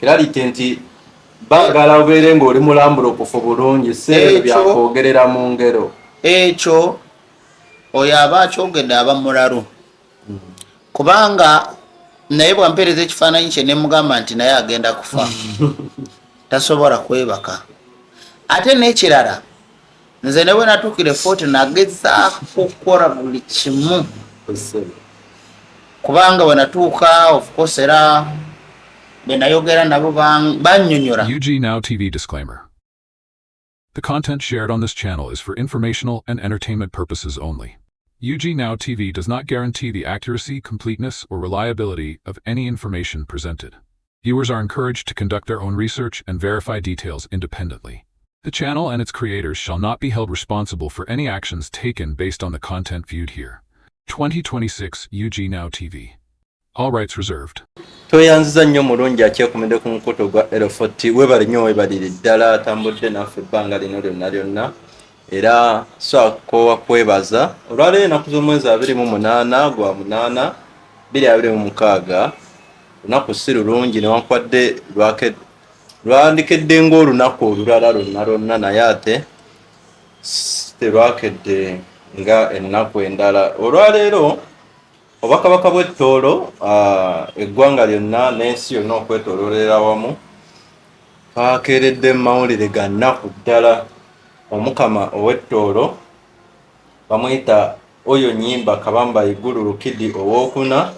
Clarity nti baagala obeere ng'oli mulambulukufu bulungi, si ebyo byakwogerera mu ngero. Ekyo oyo aba akyogedde aba mulalu, kubanga naye bwampeereza ekifaananyi kye ne mugamba nti naye agenda kufa, tasobola kwebaka. Ate n'ekirala, nze ne bwe natuukira e Fort nagezaako okukola buli kimu, kubanga bwe natuuka, of course, era bwe nayogera nabo bannyonnyola. UG Now TV disclaimer. The content shared on this channel is for informational and entertainment purposes only. UG Now TV does not guarantee the accuracy, completeness, or reliability of any information presented. Viewers are encouraged to conduct their own research and verify details independently. The channel and its creators shall not be held responsible for any actions taken based on the content viewed here. 2026 UG Now TV. All rights reserved. Tweyanziza nnyo mulungi akyekumidde ku mukutu gwa L40. Webale nnyo, webalire ddala atambudde naffe ebbanga lino lyonna lyonna, era swakoowa kwebaza. Olwaleero ennaku z'omwezi 28 gwa 8 2026, lunaku si lulungi, newankubadde lwandikedde ng'olunaku olulala lwonna lwonna, naye ate terwakedde nga ennaku endala. Olwaleero Obwakabaka bw'e Tooro, eggwanga lyonna n'ensi yonna okwetooloolera awamu, twakeeredde mu mawulire ga nnaku ddala. Omukama ow'e Tooro bamuyita Oyo Nyimba Kabamba Iguru Rukidi Owookuna.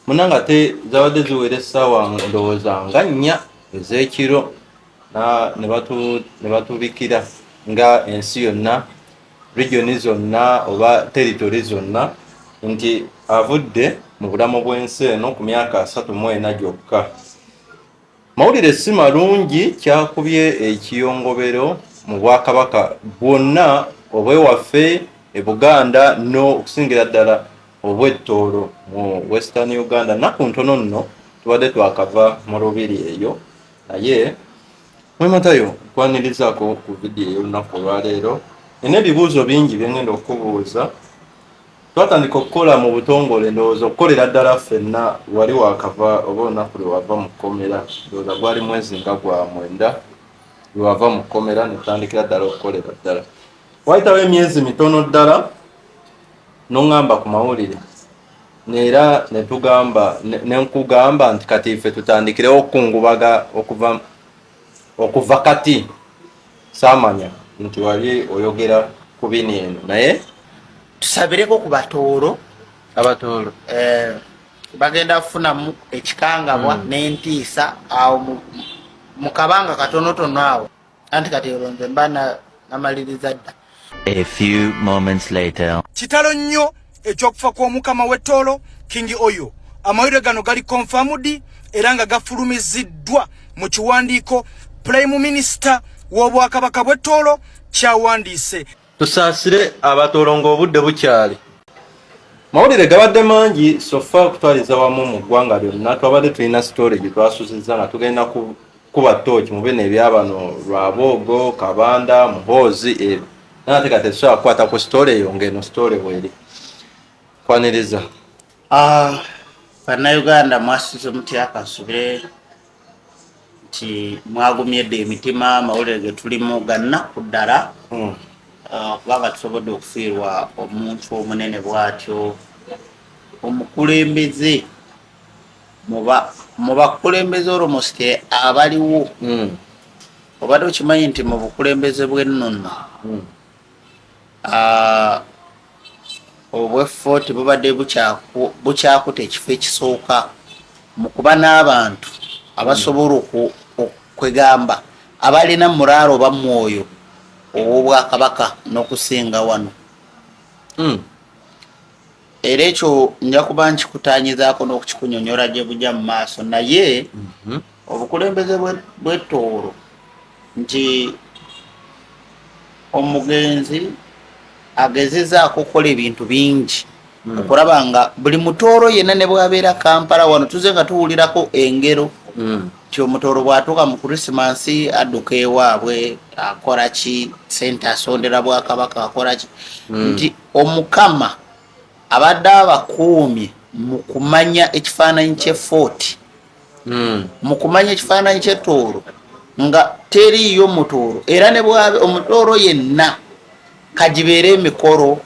Munnange, ate zabadde ziwera essaawa ndowooza nga 4 ez'ekiro ne batubikira nga ensi yonna, region zonna oba territory zonna, nti avudde mu bulamu bw'ensi eno ku myaka 34 gyokka. Mawulire si malungi, kyakubye ekiyongobero mu bwakabaka bwonna obwewaffe e Buganda, n'okusingira ddala obw'e Tooro mu Western Uganda. Nnaku ntono nno tubadde twakava mu lubiri eyo, naye Mwematayo nkwanirizaako ku vidiyo ey'olunaku olwaleero. Nina ebibuuzo bingi bye ngenda okukubuuza. Twatandika okukola mu butongole, ndowooza okukolera ddala ffenna, wali wakava oba olunaku lwe wava mu kkomera, ndowooza gwali mwezi nga gwa 9 lwe wava mu kkomera, ne tutandikira ddala okukolera ddala. Wayitawo emyezi mitono ddala n'oŋŋamba ku mawulire, neera ne tugamba ne nkugamba nti kati ffe tutandikirewo okukungubaga okuva kati. Saamanya nti wali oyogera ku bini eno, naye Tusabireko ku Batooro. Abatooro. Bagenda kufunamu ekikangabwa n'entiisa awo mu kabanga katonotono awo, anti kati olwo nze mba namaliriza dda. A few moments later. Kitalo nnyo ekyokufa kw'omukama w'e Tooro, King Oyo. Amawulire gano gali confirmed era nga gafulumiziddwa mu kiwandiiko Prime Minister w'obwakabaka bw'e Tooro kyawandiise. Tusaasire Abatooro ng'obudde bukyali. Mawulire gabadde mangi so far okutwaliza wamu mu ggwanga lyonna. Twabadde tulina story gye twasuzizza nga tugenda kuba tooki mu bino ebyabano Rwaboogo, Kabanda, Muhoozi ebyo, naye ate kati tetusobola kukwata ku story eyo ng'eno story bweri. Kwaniriza. Ah, Bannayuganda, mwasuze mutya? Kansubire nti mwagumyedde emitima. Amawulire ge tulimu ga nnaku ddala, kubanga tusobodde okufiirwa omuntu omunene bw'atyo, omukulembeze mu bakulembeze almost abaliwo. Obadde okimanyi nti mu bukulembeze bw'ennono, obw'e Fort bubadde bukyakuta ekifo ekisooka mu kuba n'abantu abasobola okwegamba abalina muraalo oba mwoyo ow'obwakabaka n'okusinga wano? Era ekyo nja kuba nkikutanyizaako n'okukikunyonyola gye bujja mu maaso, naye obukulembeze bw'e Tooro nti omugenzi agezezaako okukola ebintu bingi okulaba nga buli Mutooro yenna ne bwabeera Kampala wano, tuze nga tuwulirako engero nti Omutooro bw'atuuka mu Krisimansi adduka ewaabwe, akola ki, sente asondera bwakabaka, akola ki, nti omukama abadde abakuumye mu kumanya ekifaananyi ky'e Fort. Mu kumanya ekifaananyi ky'ettooro nga teriiyo mutooro, era ne bwabe omutooro yenna, kagibeere emikolo,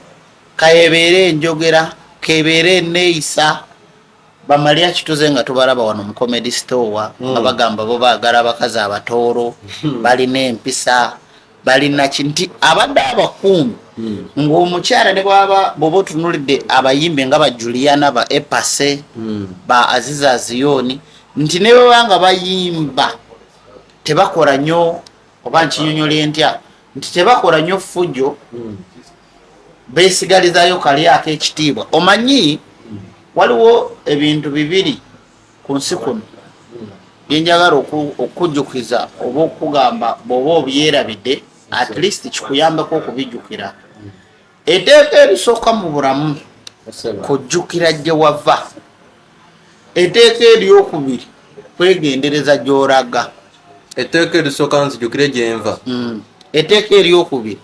kaebeere enjogera, kebeere enneeyisa, bamalya kituze nga tubalaba wano mu Comedy Store nga bagamba bo baagala abakazi abatooro, balina empisa, balina ki, nti abadde abakuumi ng'omukyala ne bwaba bw'oba otunulidde abayimbi nga ba Juliana, ba Epase, ba Aziza Aziyoni, nti ne baba nga bayimba tebakola nnyo, oba nkinyonyola ntya, nti tebakola nnyo ffujjo, beesigalizayo kali ak'ekitiibwa. Omanyi waliwo ebintu bibiri ku nsi kuno byenjagala okujjukiza oba okugamba bw'oba obyerabidde, at least kikuyambeko okubijjukira. Etteeka erisooka mu bulamu, kujjukira gye wava. Etteeka eryokubiri, kwegendereza gy'olaga. Etteeka erisooka, nzijukire gyenva. Etteeka eryokubiri,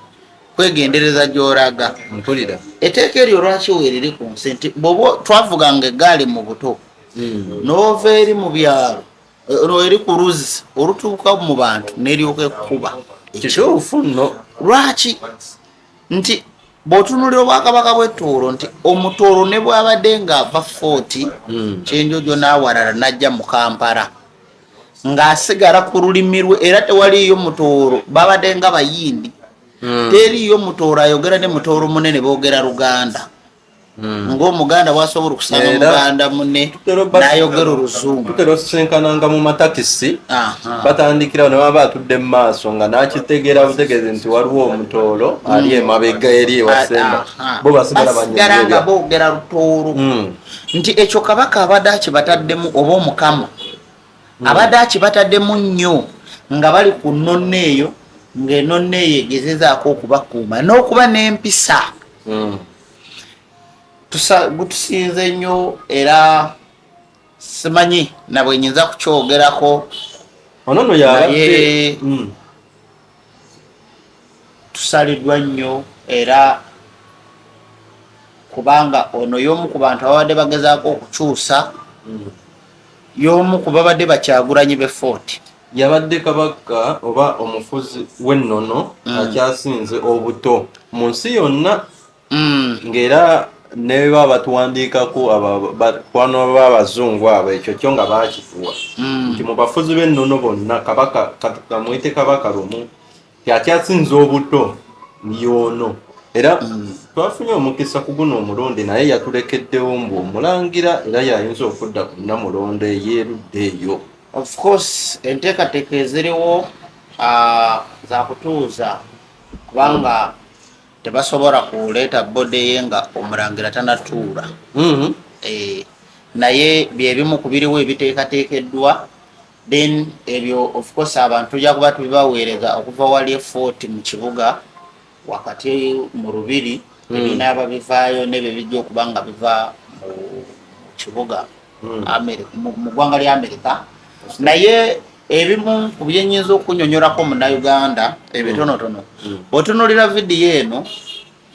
kwegendereza gy'olaga. Mpulira. Etteeka eryo lwaki weeriri ku nsi? Nti bw'oba twavuganga eggaali mu buto, n'ova eri mu byalo, eri ku luzzi olutuuka mu bantu, n'eryoka ekkuba. Kituufu nno. Lwaki? Nti bw'otunuulira obwakabaka bw'ettoolo, nti omutoolo ne bw'abadde ng'ava Footi, Kyenjojo n'awalala, n'ajja mu Kampala, ng'asigala ku lulimi lwe, era tewaliiyo mutoolo, babadde nga Bayindi. Teriiyo mutoolo ayogera ne mutoolo munene, boogera Luganda, ng'Omuganda bwasobola okusanga muganda munne n'ayogera Oluzungu. Tutera osisinkananga mu matakisi, batandikirawo ne baba batudde mu maaso nga nakitegeera butegeezi nti waliwo omutoolo ali emabega eri ewasemba, bo basigala basigala nga banyumya. Boogera Lutooro. Nti ekyo Kabaka abadde akibataddemu, oba Omukama abadde akibataddemu nnyo nga bali ku nnonno eyo, ng'enonno eyo egezezaako okubakuuma n'okuba n'empisa. Gutusinze nnyo, era simanyi na bwe nyinza kukyogerako. Ono nno yabadde Naye tusaliddwa nnyo, era kubanga ono y'omu ku bantu ababadde bagezaako okukyusa, y'omu ku babadde bakyagulanyi be Footi. Yabadde kabaka oba omufuzi w'ennono akyasinze obuto mu nsi yonna, ng'era ne baba batuwandiikako bakwano b'abazungu abo, ekyo kyo nga bakituwa nti mu bafuzi b'ennono bonna, kabaka kamuyite Kabaka Lumu, ti akyasinze obuto y'ono. Era twafunye omukisa ku guno omulundi, naye yatulekeddewo mbu omulangira, era yayinza okudda ku Nnamulondo ey'erudda eyo. Of course, enteekateeka eziriwo za kutuuza, kubanga tebasobola kuleeta body ye nga omulangira tanatuula. Naye byebimu ku biriwo ebiteekateekeddwa. Then ebyo of course abantu tujja kuba tubibaweereza okuva wali efooti mu kibuga wakati mu lubiri, ebinaaba bivaayo nebyo bijja okuba nga biva mu kibuga mu ggwanga lya Amerika. Naye ebimu ku byenyinza okunyonyolako Munnayuganda ebitonotono, bw'otunuulira vidiyo eno,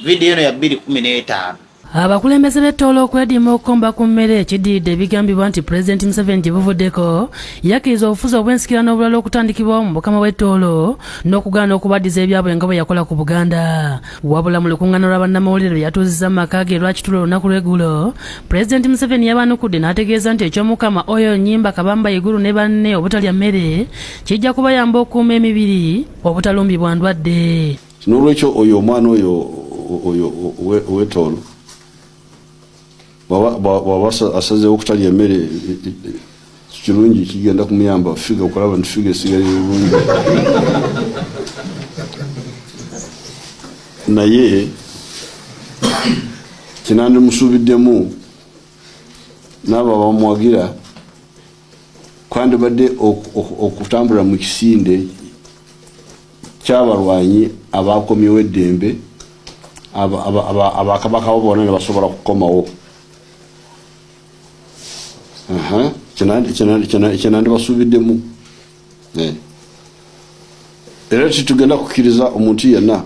vidiyo eno ya 215. Abakulembeze b'ettoolo okwediima okukomba ku mmere kiddiridde ebigambibwa nti Pulezidenti Museveni gye buvuddeko yakkiriza obufuzi obw'ensikirano obulala okutandikibwawo mu bukama bw'ettoolo n'okugaana okubaddiza ebyabwe nga bwe yakola ku Buganda. Wabula mu lukuŋŋaana lwa bannamawulire lwe yatuuzizza mu maka ge Lwakitula olunaku lw'eggulo, Pulezidenti Museveni yabaanukudde n'ategeeza nti eky'Omukama Oyo Nyimba Kabamba Iguru ne banne obutalya mmere kijja kubayamba okukuuma emibiri obutalumbibwa ndwadde. N'olwekyo oyo omwana oyo oyo ow'etoolo bw'aba asazeewo okutalya emmere, kirungi, kigenda kumuyamba figure, okulaba nti figure esigalira bulungi. Naye kinandimusuubiddemu n'abo abamuwagira kwandibadde okutambula mu kisinde kyabalwanyi abakomyewo eddembe, abakabaka bo bonna ne basobola kukomawo. Kyenandibasuubiddemu. Era titugenda kukkiriza omuntu yenna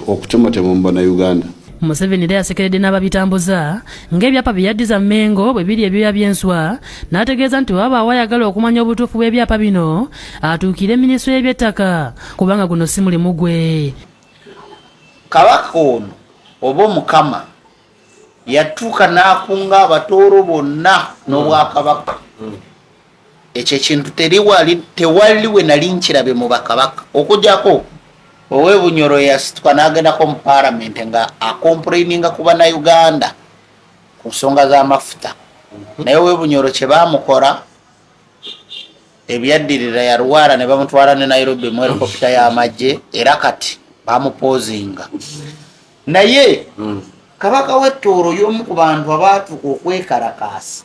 okutematema mu Bannayuganda. Museveni era yasekeredde n'ababitambuza ng'ebyapa bye yaddiza Mmengo bwe biri ebyoya by'enswa, n'ategeeza nti bw'aba awayagala okumanya obutuufu bw'ebyapa bino atuukire minisitule y'ebyettaka kubanga guno si mulimu gwe. Kabaka ono oba Omukama yatuuka n'akunga Abatooro bonna n'Obwakabaka. Ekyo ekintu tewali we nali nkirabe mu bakabaka, okujjako ow'e Bunyoro yasituka n'agendako mu paalamenti nga acomplaininga ku Bannayuganda ku nsonga z'amafuta. Naye ow'e Bunyoro kye baamukola ebyaddirira, yalwala ne bamutwala ne Nairobi mu helicopter y'amagye, era kati bamupoozinga. Naye kabaka w'Ettooro y'omu ku bantu abaatuuka okwekalakaasa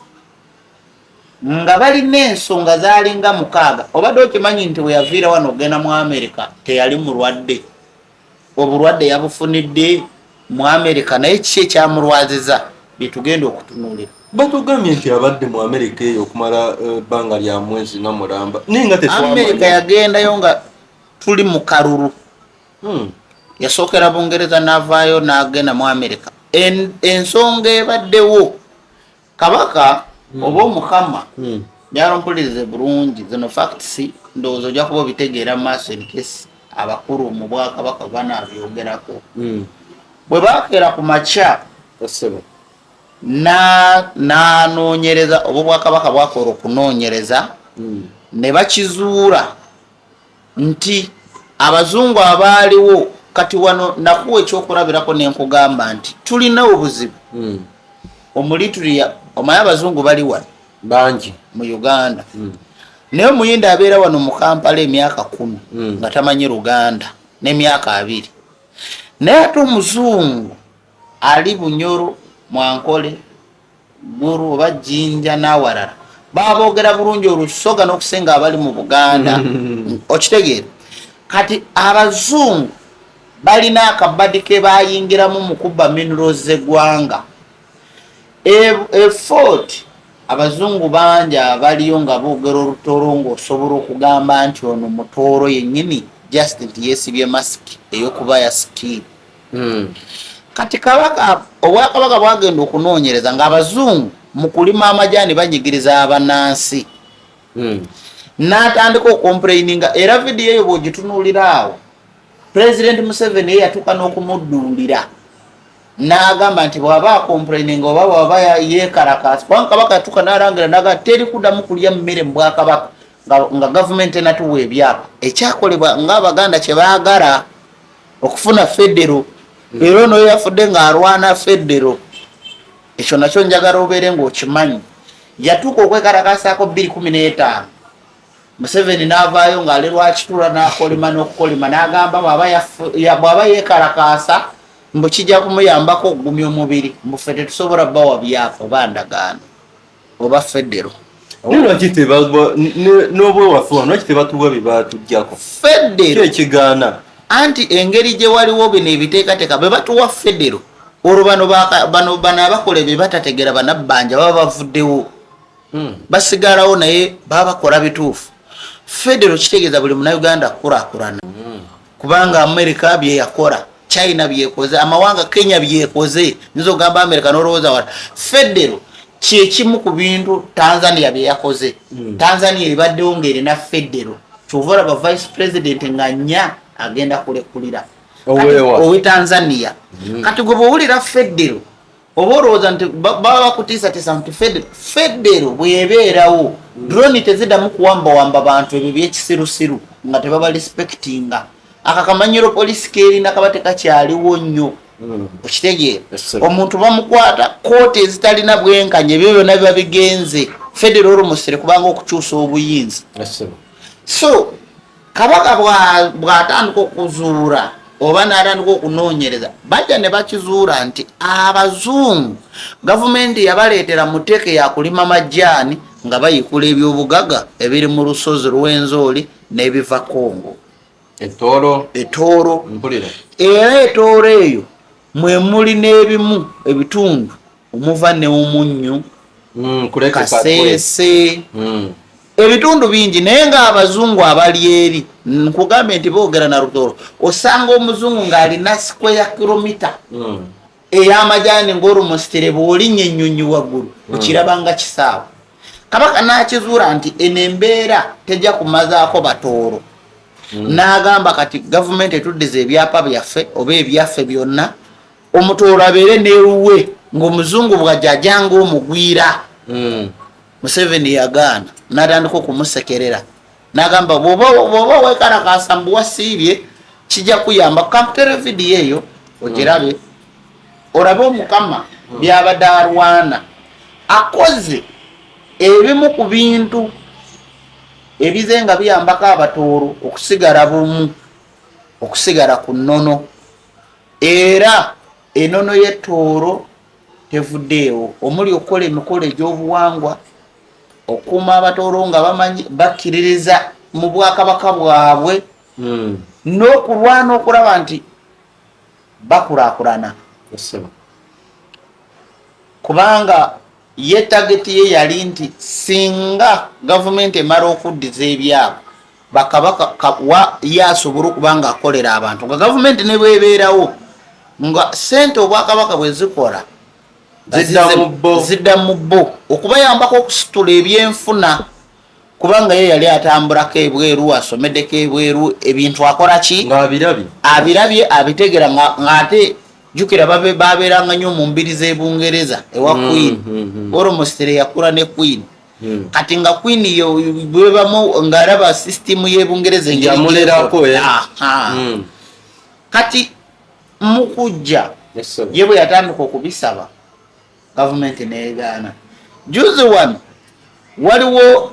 nga balina ensonga zaalinga 6. Obadde okimanyi nti bwe yaviira wano okugenda mu Amerika teyali mulwadde? Obulwadde yabufunidde mu Amerika. Naye kiki ekyamulwaziza byetugenda okutunuulira. Batugambye nti abadde mu Amerika eyo okumala ebbanga lya mwezi nga mulamba, naye nga Amerika tetwamanya. Yagendayo nga tuli mu kalulu. Yasookera Bungereza n'avaayo n'agenda mu Amerika. Ensonga ebaddewo, kabaka oba Omukama, njagala ompulirize bulungi zino facts, ndowooza ojja kuba obitegeera mu maaso in case abakulu mu bwakabaka banabyogerako. Bwe bakeera ku makya Ssebo. n'anoonyereza oba obwakabaka bwakola okunoonyereza ne bakizuula nti abazungu abaaliwo. Kati wano nakuwa ekyokulabirako nenkugamba nti tulina obuzibu omulitulia. Omanyi abazungu bali wano bangi mu Uganda, naye Omuyindi abeera wano mu Kampala emyaka 10 nga tamanyi Luganda n'emyaka 20. Naye ate omuzungu ali Bunyoro, Mwankole, Gulu oba Jjinja n'awalala baboogera bulungi Olusoga n'okusinga abali mu Buganda. Okitegeera? Kati abazungu balina akabadi ke bayingiramu mu kubba minerals z'eggwanga. Efort abazungu bangi abaliyo nga boogera Olutoro, ng'osobola okugamba nti ono Mutooro yennyini, just nti yeesibye masiki ey'okuba ya skin. Kati kabaka, obwakabaka bwagenda okunoonyereza ng'abazungu mu kulima amajaani banyigiriza abanansi, n'atandika okucomplaininga. Era vidiyo eyo bw'ogitunuulira awo, Pulezidenti Museveni ye yatuuka n'okumudduulira n'agamba nti bw'aba acomplaininga oba bw'aba yeekalakaasa, kubanga kabaka yatuuka n'alangira n'agamba teri kuddamu kulya mmere mu bwakabaka nga gavumenti enatuwa ebyapa. Ekyakolebwa ng'Abaganda kye baagala okufuna federo, era ono yafudde ng'alwana federo. Ekyo nakyo njagala obeere ng'okimanyi. Yatuuka okwekalakasaako 2015, Museveni n'avaayo ng'ali Lwakitula n'akolima n'okukolima n'agamba bw'aba yeekalakaasa mbu kijja kumuyambako okugumya omubiri, mbu ffe tetusobola bawa byapa oba ndagaano oba federo. Naye lwaki n'obwewaffe wano lwaki tebatuwa bye batuggyako? Federo Ki ekigaana? Anti engeri gye waliwo bino ebiteekateeka, bwe batuwa federo olwo bano bano abakola ebyo batategeera, banabbanja baba bavuddewo, basigalawo, naye baba bakola bituufu. Federo kitegeeza buli Munauganda kukulaakulana, kubanga Amerika byeyakola, China byekoze, amawanga Kenya byekoze. Nyinza okugamba Amerika nolowooza wala. Federo kyekimu ku bintu Tanzania byeyakoze. Tanzania ebaddewo ngaerina federo, kyova olaba vice president nga nnya agenda kulekulira Owewa. owe Tanzania. Kati gwe bwowulira federo oba olowooza nti baba bakutiisatiisa nti federo bwebeerawo drone teziddamu kuwambawamba bantu. Ebyo byekisirusiru nga tebaba respectinga. Akakamanyiro polisi kerina kaba tekakyaliwo nnyo. Okitegeera? Yes, sir. Omuntu bamukwata, kooti ezitalina bwenkanya, ebyo byonna biba bigenze. Federo olumusire kubanga okukyusa obuyinza. Yes, sir. So kabaka bw'atandika okuzuula oba n'atandika okunoonyereza, bajja ne bakizuula nti abazungu gavumenti yabaleetera muteeke yakulima majaani nga bayikula ebyobugaga ebiri mu lusozi Rwenzori n'ebiva Kongo. Etooro. Etooro. Mpulira. Era Etooro eyo mwe muli n'ebimu ebitundu omuva neomunnyu, Kuleke Katwe. Kaseese, ebitundu bingi. Naye ng'abazungu abali eri, nkugambye nti boogera na Rutoro. Osanga omuzungu ng'alina square kilomita Ey'amajaani ng'olumusitire bw'olinnya ennyonyi waggulu okiraba nga kisaawe. Kabaka n'akizuula nti eno embeera tejja kumazaako Batooro, n'agamba kati gavumenti etuddiza ebyapa byaffe oba ebyaffe byonna, Omutooro abeere newuwe ng'omuzungu bw'ajja ajanga omugwira. Museveni yagaana n'atandika okumusekerera n'agamba bw'oba weekalakaasa mbu wasiibye kijja kuyamba. Kankutere vidiyo eyo ogirabe, olabe Omukama byabadde alwana akoze ebimu ku bintu ebize nga biyambako Abatooro okusigala bumu, okusigala ku nnono. Era enono y'Ettooro tevuddeewo, omuli okukola emikolo egy'obuwangwa, okukuuma Abatooro nga bamanyi bakkiririza mu bwakabaka bwabwe, n'okulwana okulaba nti bakulaakulana. Kubanga ye tageti ye yali nti singa gavumenti emala okuddiza ebyabwe bakabaka ye asobole okuba nga akolera abantu nga gavumenti ne bwebeerawo nga sente obwakabaka bwe zikola zidda mu bo okubayambako okusitula ebyenfuna, kubanga ye yali atambulako ebweru, asomeddeko ebweru, ebintu akola ki abirabye, abitegera. Ng'ate jjukira babeeranga nnyo mu mbiri z'Ebungereza ewa Queen. Almost yakula ne Queen. Kati nga Queen bwebamu ng'alaba sisitimu y'Ebungereza Yamulerako, eh? Kati mukujja ye bwe yatandika okubisaba, gavumenti neegaana. Juzi wano waliwo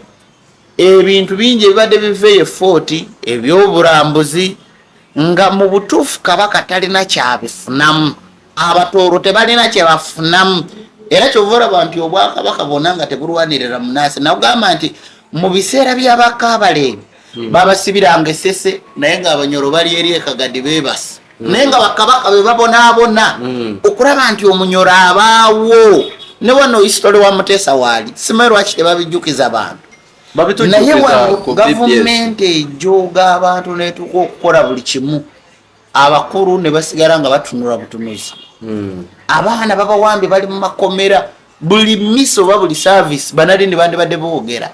ebintu bingi ebibadde biveeyo Footi ebyobulambuzi nga mu butuufu Kabaka talina kyabifunamu, Abatooro tebalina kyebafunamu. Era kyova olaba nti obwakabaka bwonna nga tebulwanirira munansi. Nagamba nti mu biseera by'abakabaleebe babasibiranga esese, naye nga Abanyoro bali eri Ekagadi beebase, naye nga bakabaka be babonaabona okulaba nti Omunyoro abaawo. Ne wano history wa Muteesa waali, simanyi lwaki tebabijjukiza bantu, naye wano gavumenti ejooga abantu netuuka okukola buli kimu, abakulu ne basigala nga batunula butunuzi. Abaana babawambye, bali mu makomera. Buli misa oba buli service banalini bandibadde boogera.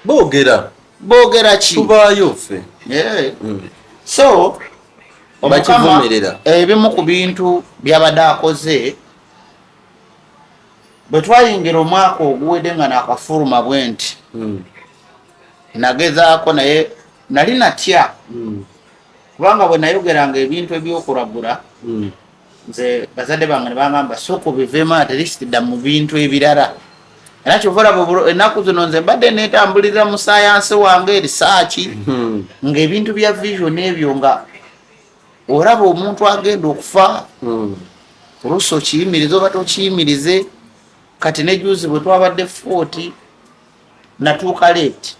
Boogera. Boogera ki? Tubaayo ffe. So Omukama ebimu ku bintu byabadde akoze, bwe twayingira omwaka oguwedde nga nakafuluma bwe nti, nagezaako, naye nali natya, kubanga bwe nayogeranga ebintu ebyokulagula, nze bazadde bange ne bangamba sooka obiveemu, at least dda mu bintu ebirala. Era kyova olaba ennaku zino nze mbadde neetambulira mu sayansi wange, research, ng'ebintu bya vision ebyo nga olaba omuntu agenda okufa, oluusi okiyimirize oba tokiyimirize. Kati ne juzi bwe twabadde Footi, natuuka late.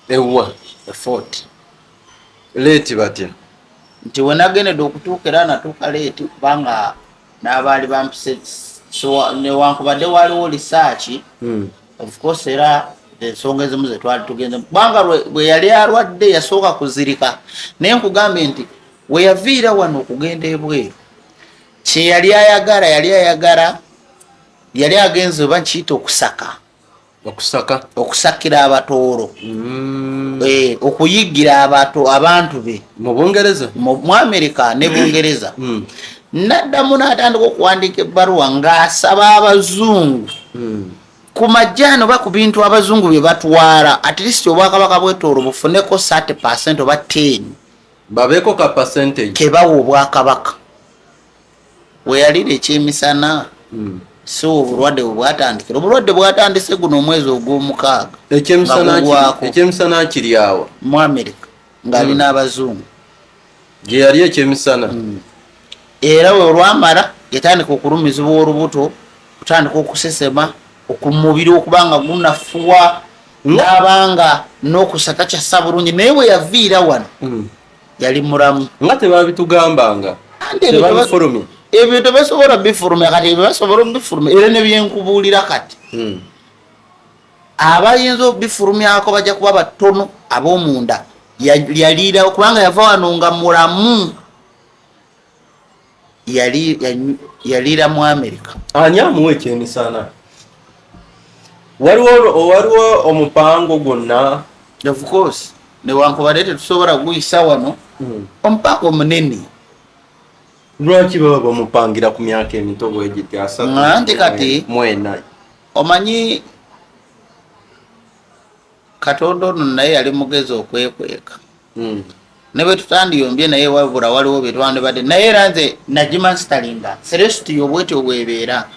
Ewa? Footi. Late batya? Nti we nagendedde okutuuka, era natuuka late kubanga n'abaali bampise. So newankubadde waliwo research, of course, era ensonga ezimu zetwali tugenze, kubanga bwe yali alwadde yasooka kuzirika. Naye nkugambye nti we yaviira wano okugenda ebweru, kyeyali ayagala, yali ayagala, yali agenze oba nkiyita okusaka. Okusaka. Okusakira Abatooro. Eh, okuyigira abato abantu be. Mu Bungereza? Mu Amerika ne Bungereza. Naddamu n'atandika okuwandiika ebbaluwa ng'asaba abazungu ku majjaani oba ku bintu abazungu bye batwala, at least obwakabaka bwetooro bufuneko 30% oba 10. Babeeko ka percentage. Kebawa obwakabaka. Weyalira ekyemisana, so obulwadde bwe bwatandikira, obulwadde bwatandise guno omwezi ogw'omukaaga. Ekyemisana nga gugwako. Ekyemisana kiri awo? Mu Amerika ng'alina abazungu. Gye yali ekyemisana. Era we olwamala yatandika okulumizibwa olubuto, kutandika okusesema okumubiri, okuba nga gunafuwa, n'abanga n'okusa takyassa bulungi. Naye we yaviira wano yali mulamu. Nga tebabitugambanga? Anti ebyo Tebabifulumya. Ebyo tebasobola bifulumya. Kati ebyo basobola obifulumya, era nebyenkubuulira kati, abayinza obifulumyako bajja kuba batono ab'omunda. Yaliirawo kubanga yava wano nga mulamu. Yali yaliira mu America. Ani amuwa ekyemisana? Waliwo omupango gwonna? Of course, newankubadde tetusobola kuguyisa wano. Omupango munene. Lwaki baba bamupangira ku myaka emito bwegiti, 34? Anti kati omanyi Katonda ono naye yali mugezi okwekweka. Ne bwe tutandiyombye naye, wabula waliwo bye twandibadde naye, era nze nagimasitalinga celestio bwetyo bwebeera.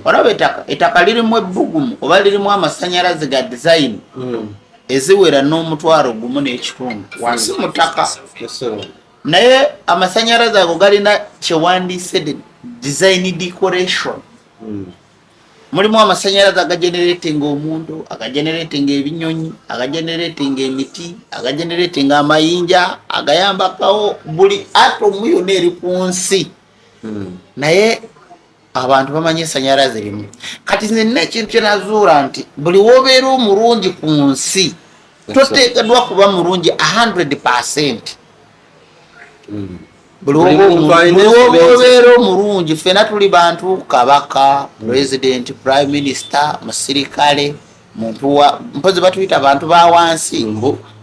Olaba ettaka lirimu ebbugumu oba lirimu amasanyalaze ga design eziwera n'1,500 wansi mu ttaka, naye amasanyalaze ago galina kyewandiise design decoration. Mulimu amasanyalaze agageneratinga omuntu, agageneratinga ebinyonyi, agageneratinga emiti, agageneratinga amayinja, agayambakawo buli atomu yonna eri ku nsi. Naye abantu bamanyi esanyalaze limu. Kati nze nina ekintu kyenazuula nti buli wobeera omulungi ku nsi, toteekeddwa kuba mulungi 100%. Buli wobeera omulungi, ffena tuli bantu, kabaka, president, prime minister, musirikale, muntu wa mpozi batuyita bantu ba wansi,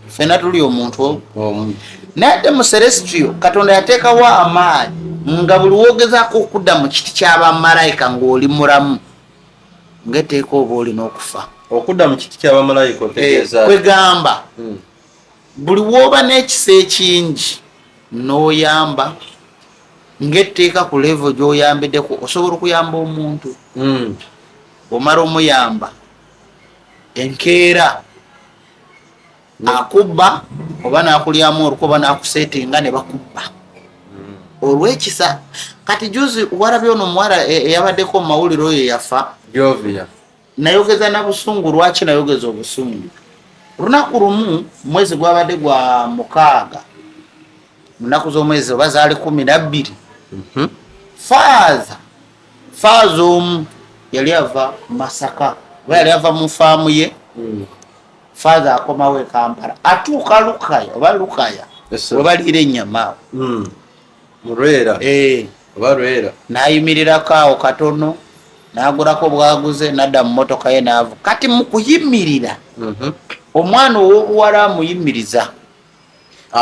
ffena tuli omuntu omu. Naye ate mu celestio Katonda yateekawo amaanyi nga buli wogezaako okudda mu kiti ky'abamalayika ng'oli mulamu, ngaeteeka oba olina okufa. Okudda mu kiti ky'abamalayika otegeeza? Kwegamba buli woba n'ekisa ekingi n'oyamba, ng'etteeka ku level gy'oyambiddeko, osobola okuyamba omuntu, omala omuyamba, enkeera akubba oba nakulyamu oluku oba nakusetinga ne bakubba olw'ekisa. Kati juzi walabye ono omuwala eyabaddeko mu mawulire oyo yafa. Jovia. Nayogeza na busungu. Lwaki nayogeza obusungu? Lunaku lumu, mwezi gwabadde gwa 6, munaku z'omwezi oba zaali 12, faaza omu yali ava Masaka oba yali ava mu faamu ye. Faaza akomawo e Kampala, atuuka Lukaya oba Lukaya webaliira ennyama awo. Mulwera. Eh. Oba Lwera. N'ayimirirako awo katono, n'agulako bwaguze, n'adda mu motoka ye n'avu. Kati mu kuyimirira, omwana ow'obuwala amuyimiriza.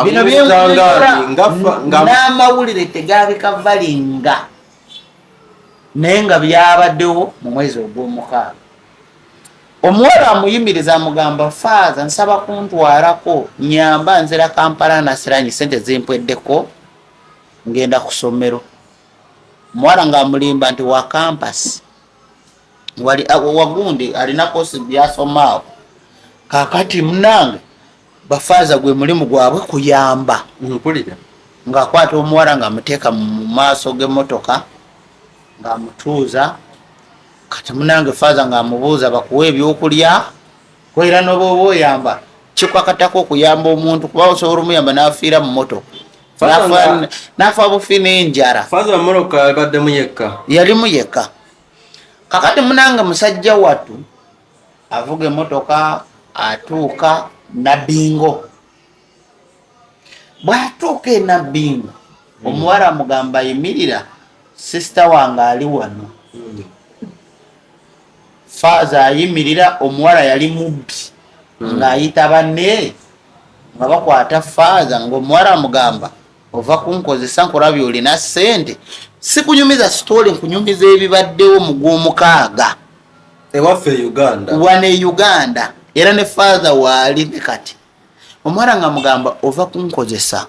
Bino Amuyimiriza byenkola nga n'amawulire tegabikavalinga, naye nga byabaddewo mu mwezi ogw'omukaaga. Omuwala amuyimiriza, amugamba, "Faaza, nsaba kuntwalako, nyamba, nzira Kampala nasiranyi, sente zimpweddeko, ngenda ku ssomero." Omuwala ng'amulimba nti wa campus, wali wagundi alina kosi byasomaawo. Kakati munange, bafaaza gwe mulimu gwabwe kuyamba. Mpulira. Ng'akwata omuwala ng'amuteeka mu maaso g'emmotoka ng'amutuuza. Kati munange, faaza ng'amubuuza, "Bakuwa ebyokulya?" Kwera noba oba oyamba, kikwakatako okuyamba omuntu, kuba osobola omuyamba n'afiira mu mmotoka. Faaza N'afa bufi n'enjala. Faaza mmotoka abaddemu yekka? Yalimu yekka. Kakati munange, musajja wattu avuga emotoka, atuuka Nabingo. Bw'atuuka e Nabingo, omuwala amugamba, "Yimirira, sister wange ali wano." Faaza ayimirira. Omuwala yali mubbi, ng'ayita banne nga bakwata faaza, ng'omuwala amugamba, "Ova kunkozesa, nkulabye olina ssente." Sikunyumiza story, nkunyumiza ebibaddewo mu gw'omukaaga. Ewaffe e Uganda? Wano e Uganda, era ne faaza waali ne kati. Omuwala nga mugamba, "Ova kunkozesa,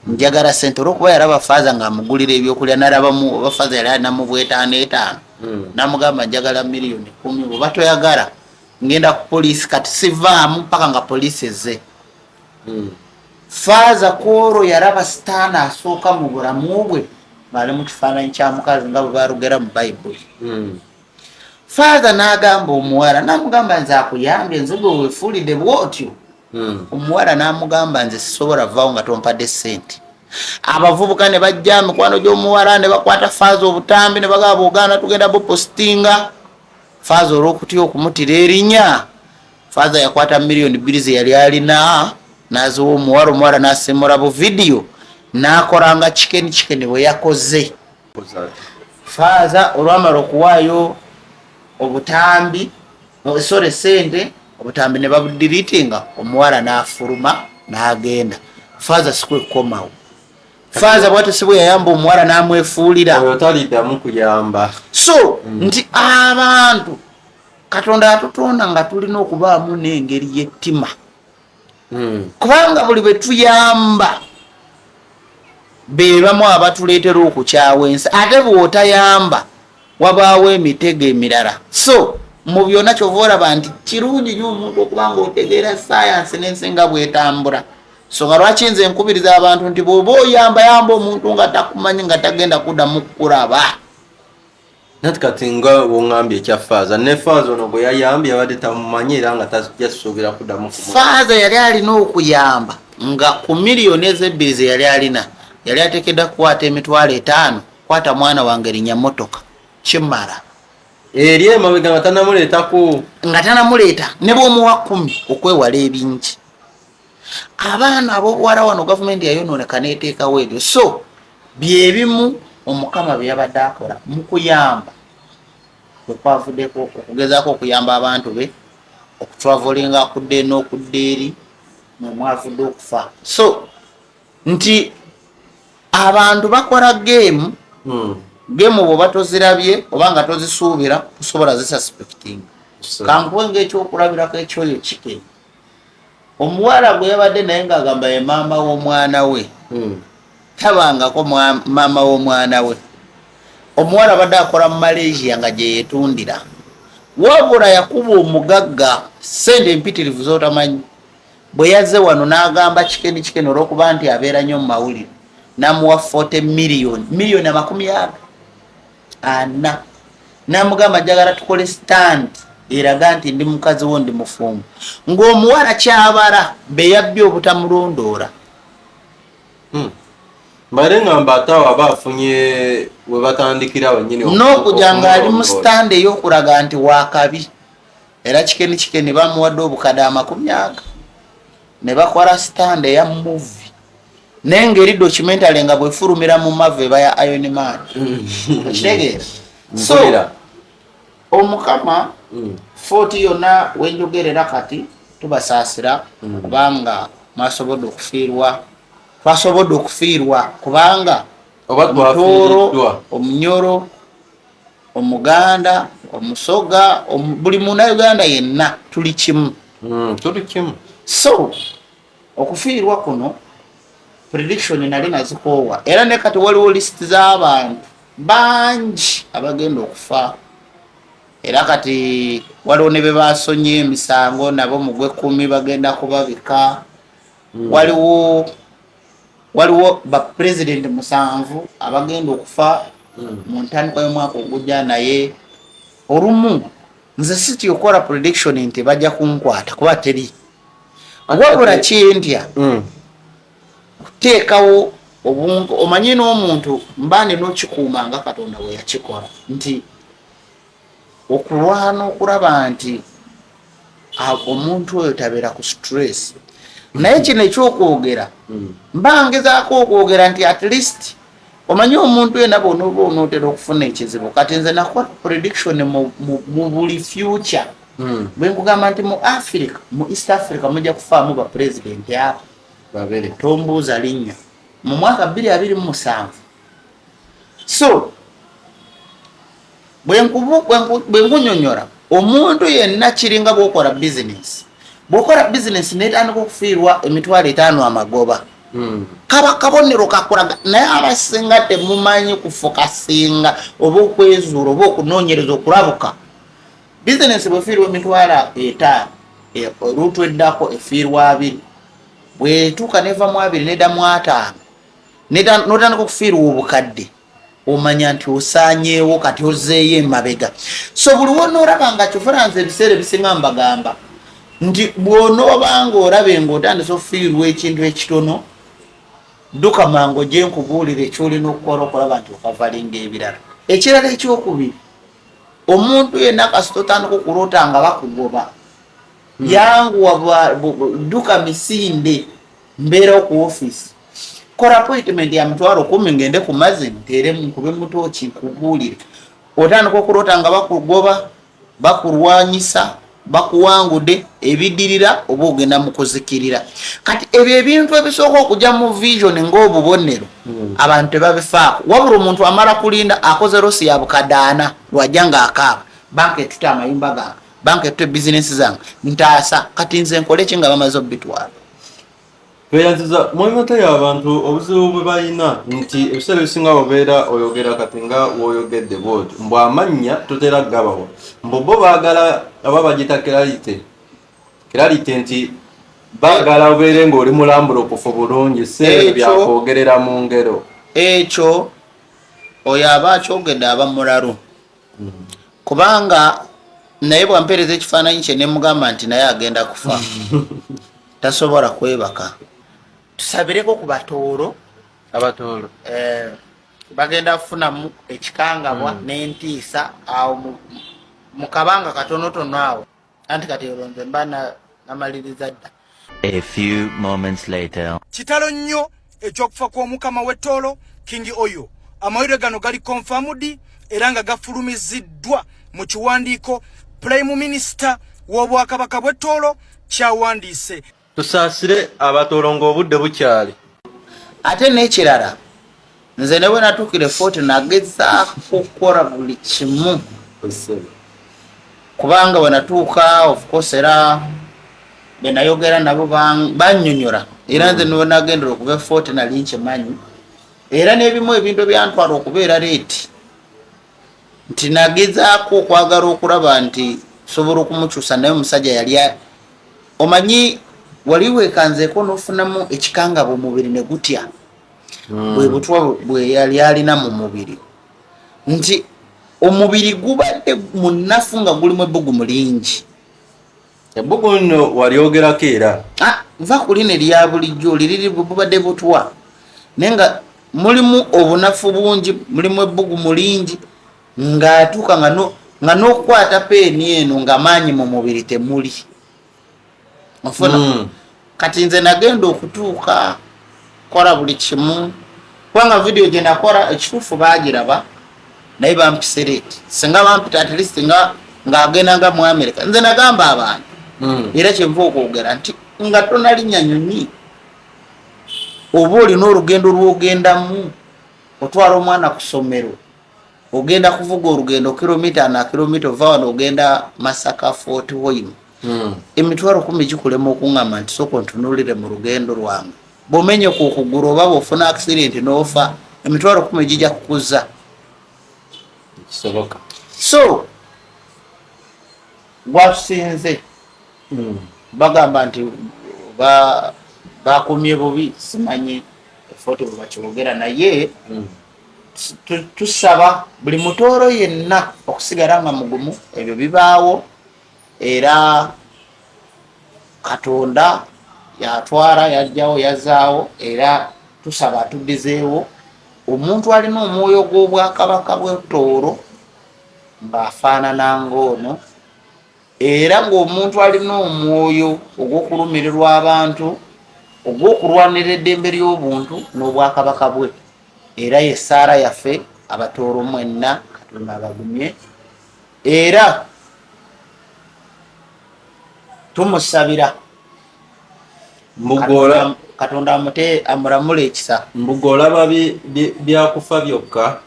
njagala sente." Olwokuba yalaba faaza ng'amugulira ebyokulya, nalabamu oba faaza yali alinamu bwetaano etaano, namugamba, "Njagala miliyoni 10, oba toyagala ngenda ku poliisi, kati sivaamu paka nga poliisi ezze." Faaza kwolwo yalaba sitaani asooka mu bulamu bwe ng'ali mu kifaananyi kya mukazi, nga bwe balugera mu Bayibuli. Faaza n'agamba omuwala, n'amugamba, "Nze akuyambye, nze gwe weefuulidde bw'otyo?" Omuwala n'amugamba, "Nze sisobola vaawo nga tompadde ssente." Abavubuka ne bajja, mikwano gy'omuwala, ne bakwata faaza obutambi ne bagamba, "Bwogaana tugenda bupositinga." Faaza olw'okutya okumutira erinnya, faaza yakwata miliyoni 2 ze yali alina n'aziwa omuwala. Omuwala n'asimula bu vidiyo n'akolanga chicken chicken bwe yakoze. Yamukoze ati? Faaza olwamala okuwaayo obutambi, sorry, sente, obutambi ne babudiritinga, omuwala n'afuluma n'agenda. Faaza sikwekukomawo, faaza bwatyo si bwe yayamba omuwala n'amwefuulira. Oyo taliddamu kuyamba. So nti abantu Katonda atutonda nga tulina okubaamu n'engeri y'ettima, kubanga buli bwe tuyamba be bamu abatuleetera okukyawa ensi, ate bw'otayamba wabaawo emitego emirala. So mu byonna kyova olaba nti kirungi nnyo omuntu okuba nga otegeera sayansi n'ensi nga bw'etambula. So nga lwaki nze nkubiriza abantu nti bw'oba oyamba, yamba omuntu nga takumanyi, nga tagenda kuddamu kukulaba. Nati kati nga bwongambye ekya faaza, ne faaza ono gwe yayambye yabadde tamumanyi era nga tajja kusuubira kuddamu. Faaza yali alina okuyamba nga ku miliyoni ezebbiri ze yali alina, yali ateekeddwa kukwata 50,000, kwata mwana wange linnya motoka, kimala. Eri emabega nga tanamuleetako. Nga tanamuleeta, ne bw'omuwa 10 okwewala ebingi. Abaana ab'obuwala wano gavumenti yayonooneka n'eteekawo ebyo. So byebimu Omukama bye yabadde akola mu kuyamba kwe kwavuddeko okugezaako okuyamba abantu be okutravolinga akudde n'okudda eri mwemwavudde okufa. So nti abantu bakola geemu, geemu bwoba tozirabye oba nga tozisuubira tosobola zisuspecting. Kankuwe ngaekyokulabirako ekyoyo Chicken, omuwala gwe yabadde naye ng'agamba ye maama w'omwana we. Tabangako maama w'omwana we. Omuwala abadde akola mu Malaysia nga gye yeetundira, wabula yakuba omugagga sente empitirivu z'otamanyi. Bwe yazze wano n'agamba Chicken, Chicken olw'okuba nti abeera nnyo mu mawulire, n'amuwa 40 million, miliyoni 40, n'amugamba, "Njagala tukole stand eraga nti ndi mukazi wo, ndi mufumbo," ng'omuwala kyabala be yabbye obutamulondoola. Mbadde ngamba ate awo aba afunye we batandikira wennyini n'okujja ng'ali mu okumulondoola. Stand ey'okulaga nti wakabi. Era Chicken, Chicken bamuwadde obukadde 40 ne bakola stand eya movie, naye ngeri documentary nga bwefulumira mu Marvel eba ya Iron Man, okitegeera? So Mpulira. Omukama Fort yonna wenjogerera kati tubasaasira, kubanga mwasobodde okufiirwa, twasobodde okufiirwa, kubanga Oba Omutooro, twafiiriddwa. Omunyoro, Omuganda, Omusoga, buli Munauganda yenna tuli kimu. Tuli kimu. So okufiirwa kuno prediction nali nazikoowa, era ne kati waliwo list z'abantu bangi abagenda okufa, era kati waliwo ne be basonye emisango nabo mu gwekumi bagenda kubabika. Waliwo bapurezidenti musanvu abagenda okufa mu ntandikwa y'omwaka ogujja, naye olumu nze sitya okukola prediction nti bajja kunkwata kuba teri, wabula kyentya kuteekawo obuntu. Omanyi n'omuntu mba nina okikuuma nga Katonda bwe yakikola, nti okulwana okulaba nti omuntu oyo tabeera ku stress. Naye kino ekyokwogera, mba ngezaako okwogera nti at least omanyi omuntu yenna bwonooba onootera okufuna ekizibu. Kati nze nakola prediction mu buli future. Bwe nkugamba nti mu Africa, mu East Africa mujja kufaamu bapurezidenti abo babiri, tombuuza linnya, mu mwaka 2027. So bwe nkunyonyola, omuntu yenna kiringa bwokola bizinesi, bwokola bizinesi netandika okufiirwa 50,000 amagoba, kaba kabonero kakulaga. Naye abasinga temumanyi kufokasinga oba okwezuula oba okunoonyereza okulabuka. Bizinesi bwefiirwa 50,000, oluutu eddako efiirwa 20, bwetuuka neva mu 20 nedda mu 50, notandika okufiirwa obukadde, omanya nti osaanyeewo, kati ozeeyo emabega. So buli wonoolaba nga kifuranza, ebiseera ebisinga mbagamba nti bw'onoobanga olabe ng'otandise okufiirwa ekintu ekitono, dduka mangu gye nkubuulira ekyolina okukola okulaba nti okavalinga ebirala. Ekirala ekyokubiri, omuntu yenna kasita otandika okuloota nga bakugoba, yanguwa, dduka misinde, mbeerawo ku ofiisi. Kola appointment ya 100,000 ngende ku mazzi nteere nkube mutooki nkubuulire. Otandika okuloota nga bakugoba, bakulwanyisa, bakuwangude, ebiddirira oba ogenda mu kuzikirira. Kati ebyo ebintu ebisooka okujja mu vision ng'obubonero abantu tebabifaako, wabula omuntu amala kulinda akoze loss ya bukadaana lwajja ng'akaaba, banka etuta amayumba gange, banka etuta bizinesi zange, ntaasa. Kati nze nkole ki nga bamaze obitwala? Tweyanziza mwami Matayo. Abantu obuzibu bwe balina nti ebiseera ebisinga obeera oyogera kati nga woyogedde bwotyo, mbu amannya totera gabawa, mbu bo baagala aba bagita clarity, clarity nti baagala obeere ng'oli mulambulukufu bulungi, si ebyo byakwogerera mu ngero. Ekyo oyo aba akyogedde aba mulalu, kubanga naye bwampeereza ekifaananyi kye nemugamba nti naye agenda kufa, tasobola kwebaka. Tusabireko ku Batooro. Abatooro. Bagenda kufunamu ekikangabwa n'entiisa awo mu kabanga katonotono awo, anti kati olwo nze mba namaliriza dda. A few moments later. Kitalo nnyo ekyokufa kw'omukama w'Ettoolo King Oyo. Amawulire gano gali confirmed era nga gafulumiziddwa mu kiwandiiko Prime Minister w'Obwakabaka bw'Ettoolo kyawandiise. Tusaasire Abatooro ng'obudde bukyali. Ate n'ekirala, nze ne bwe natuukira Fort nagezaako okukola buli kimu, kubanga bwe natuuka, of course, era bwe nayogera nabo bannyonnyola, era nze ne bwe nagendera okuva e Fort nali nkimanyi, era n'ebimu ebintu ebyantwala okubeera late nti nagezaako okwagala okulaba nti sobola okumukyusa, naye omusajja yali omanyi wali wekanzeeko n'ofunamu ekikangabwa, omubiri ne gutya. Bwe butwa bwe yali alina mu mubiri, nti omubiri gubadde munafu nga gulimu ebbugumu lingi. Ebbugu nno walyogerako era. Ah, nva ku lino erya bulijjo, liriri bubadde butwa, naye nga mulimu obunafu bungi, mulimu ebbugumu lingi, ng'atuuka nga n'okukwata peeni eno nga maanyi mu mubiri temuli, ofuna. Kati nze nagenda okutuuka kola buli kimu, kubanga vidiyo gye nakola ekituufu baagiraba, naye bampise late. Singa bampita at least nga ng'agenda nga mu America. Nze nagamba abantu, era kyenva okwogera nti nga tonalinnya nyonyi oba olina olugendo lw'ogendamu, otwala omwana ku ssomero, ogenda kuvuga olugendo kilomita na kilomita, ova wano ogenda Masaka, Fort Wayne, 100,000 gikulema okuŋŋamba nti sooka ontunuulire mu lugendo lwange. Bw'omenyeka okugulu oba bw'ofuna accident n'ofa, 100,000 gijja kukuza? Kisoboka. So gwatusinze bagamba nti bakumye bubi, simanyi e Fort bwe bakyogera, naye tusaba buli Mutooro yenna okusigala nga mugumu. Ebyo bibaawo, era Katonda yatwala, yajjawo, yazaawo, era tusaba atuddizeewo omuntu alina omwoyo gw'Obwakabaka bw'Ettooro ng'afaanana ng'ono, era ng'omuntu alina omwoyo ogw'okulumirirwa abantu, ogw'okulwanira eddembe ly'obuntu n'obwakabaka bwe. Era ye ssaala yaffe, Abatooro mwenna, Katonda abagumye, era tumusabira Mbugola. Katonda amute amulamule ekisa. Mbuga olaba byakufa byokka,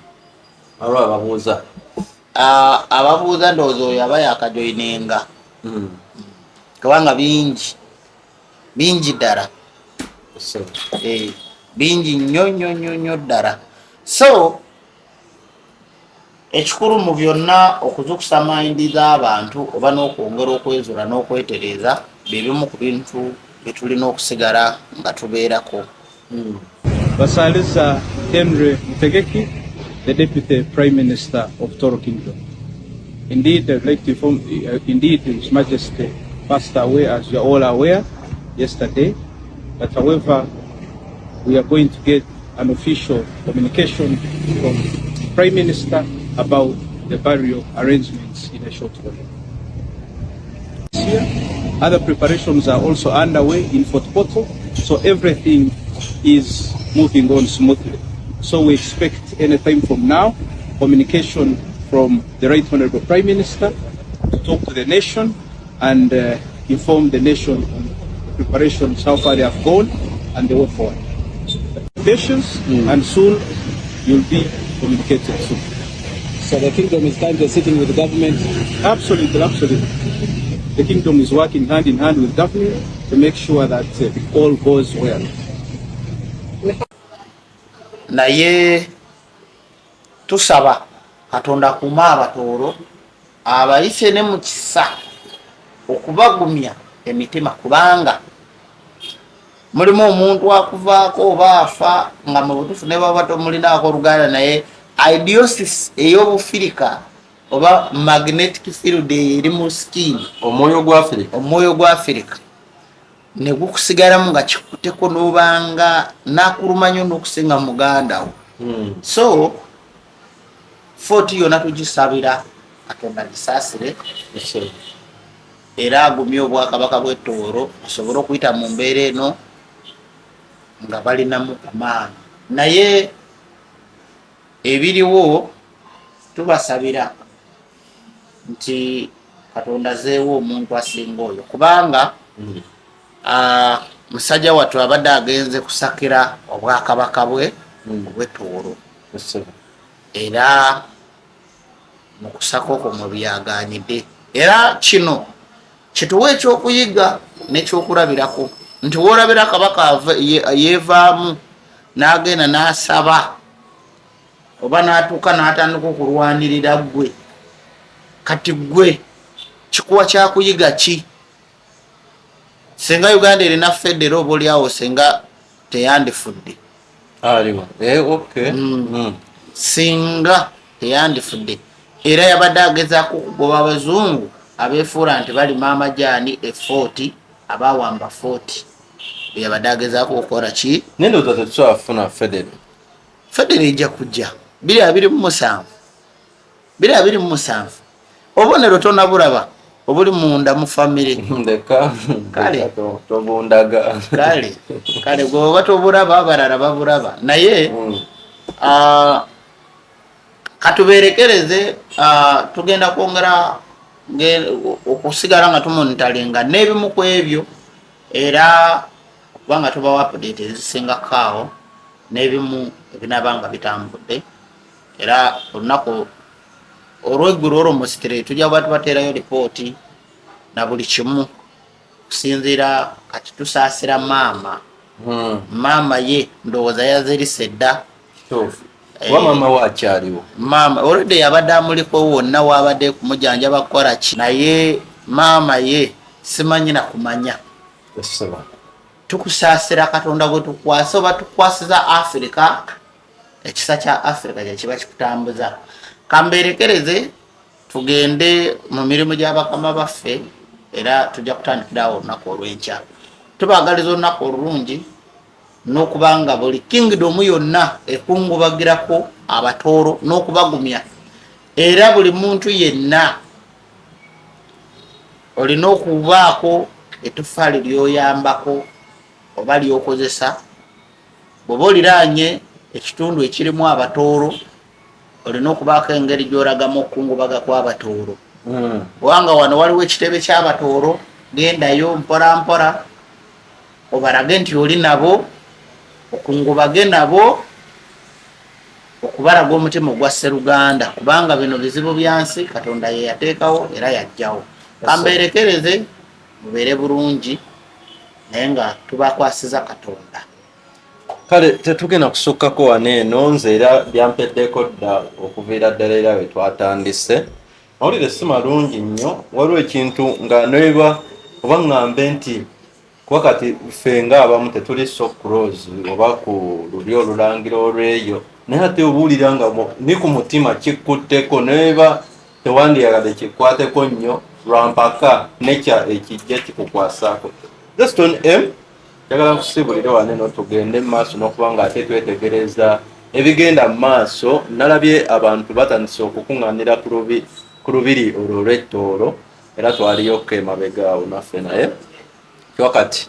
olwo ababuuza. Ah, ababuuza ndowooza oyo aba yakajoyininga, kubanga bingi bingi ddala. Bingi nnyo nnyo nnyo nnyo ddala. So ekikulu mu byonna okuzukusa mind z'abantu oba n'okwongera okwezula n'okwetereeza, bye bimu ku bintu bye tulina okusigala nga tubeerako. Basalisa Henry Mutegeki, the Deputy Prime Minister of Toro Kingdom. Indeed, I'd like to inform, indeed, His Majesty passed away, as you are all aware, yesterday. But however, we are going to get an official communication from Prime Minister about the burial arrangements in a short while. Here, other preparations are also underway in Fort Portal, so everything is moving on smoothly. So we expect any time from now, communication from the Right Honorable Prime Minister to talk to the nation and inform the nation on the preparations, how far they have gone, and the way forward. Patience, and soon you'll be communicated soon. So the kingdom is currently sitting with the government. Absolutely, absolutely. The kingdom is working hand in hand with government to make sure that all goes well. Naye tusaba Katonda akuume Abatooro, abayise ne mu kisa okubagumya emitima, kubanga mulimu omuntu akuvaako oba afa nga mu butuufu ne baba tomulinaako oluganda, naye idiosis ey'obufirika oba magnetic field eri mu skin, omwoyo gwa Afirika, omwoyo gwa Afirika ne gukusigalamu nga kikuteko n'obanga nakuluma nnyo n'okusinga muganda wo. So Fort yonna tugisabira Katonda gisaasire era agumye obwakabaka bw'Ettooro busobole okuyita mu mbeera eno nga balinamu amaanyi. Naye ebiriwo tubasabira nti Katonda azeewo omuntu asinga oyo, kubanga musajja wattu abadde agenze kusakira obwakabaka bwe obw'Ettooro, era mu kusaka okwo mwe byaganidde. Era kino kituwa ekyokuyiga n'ekyokulabirako nti woolabira kabaka yeevaamu n'agenda n'asaba oba n'atuuka n'atandika okulwanirira ggwe, kati ggwe kikuwa kyakuyiga ki? Singa Uganda erina federo, oba oliawo singa teyandifudde. Aliwo. Okay. Singa teyandifudde, era yabadde agezaako okugoba abazungu abeefuula nti balima amajaani e Fort, abawamba Fort. Yabadde agezaako okukola ki? Naye ndowooza tetusobola kufuna federo. Federo ejja kujja 2027, 2027. Obubonero tonabulaba obuli munda mu famire? Ndeka. Kale. Ndeka, tobundaga. Kale kale, gwe oba tobulaba, abalala babulaba, naye katuberekereze. Tugenda kwongera okusigala nga tumonitoringa n'ebimu ku ebyo, era kubanga tubawa update ezisingako awo n'ebimu ebinaaba nga bitambudde. Era olunaku olweggulo olwo mu sitire tujja kuba tubateerayo lipooti na buli kimu kusinziira. Kati tusaasira maama. Maama ye ndowooza yazirise dda. Kituufu. Kuba maama we akyaliwo. Maama olwedde yabadde amuliko wonna wabadde kumujanjaba kukola ki, naye maama ye simanyi na kumanya. Esseba. Tukusaasira Katonda gwe tukwase oba tukwasiza Afirika, ekisa kya Afirika kyekiba kikutambuza. Kambeerekereze tugende mu mirimu gy'abakama baffe, era tujja kutandikirawo olunaku olw'enkya. Tubaagaliza olunaku olulungi n'okubanga buli kingdom yonna ekungubagirako Abatooro n'okubagumya, era buli muntu yenna olina okubaako ettofaali ly'oyambako oba ly'okozesa. Bw'oba oliraanye ekitundu ekirimu Abatooro, olina okubaako engeri gy'olagamu okukungubaga kw'Abatooro. Kubanga wano waliwo ekitebe ky'Abatooro, gendayo mpola mpola obalage nti oli nabo, okungubage nabo, okubalaga omutima ogwa sseruganda, kubanga bino bizibu bya nsi, Katonda ye yateekawo era yajjawo. Kambeerekereze, mubeere bulungi, naye nga tubakwasiza Katonda. Kale tetugenda kusukkako wano eno. Nze era byampeddeko dda okuviira ddala era we twatandise. Mawulire si malungi nnyo. Waliwo ekintu nga neba oba ŋŋambe nti kuba kati ffe ng'abamu tetuli so close oba ku luli olulangira olw'eyo, naye ate obuulira nga ni ku mutima kikkutteko, neba tewandiyagadde kikwateko nnyo lwampaka nekya ekijja kikukwasaako. Deston M, njagala nkusibulire wano eno tugende mu maaso n'okuba nga ate twetegereza ebigenda mu maaso. Nalabye abantu batandise okukuŋŋaanira ku lubiri olwo olw'Ettoolo, era twaliyokko emabega awo naffe, naye wakati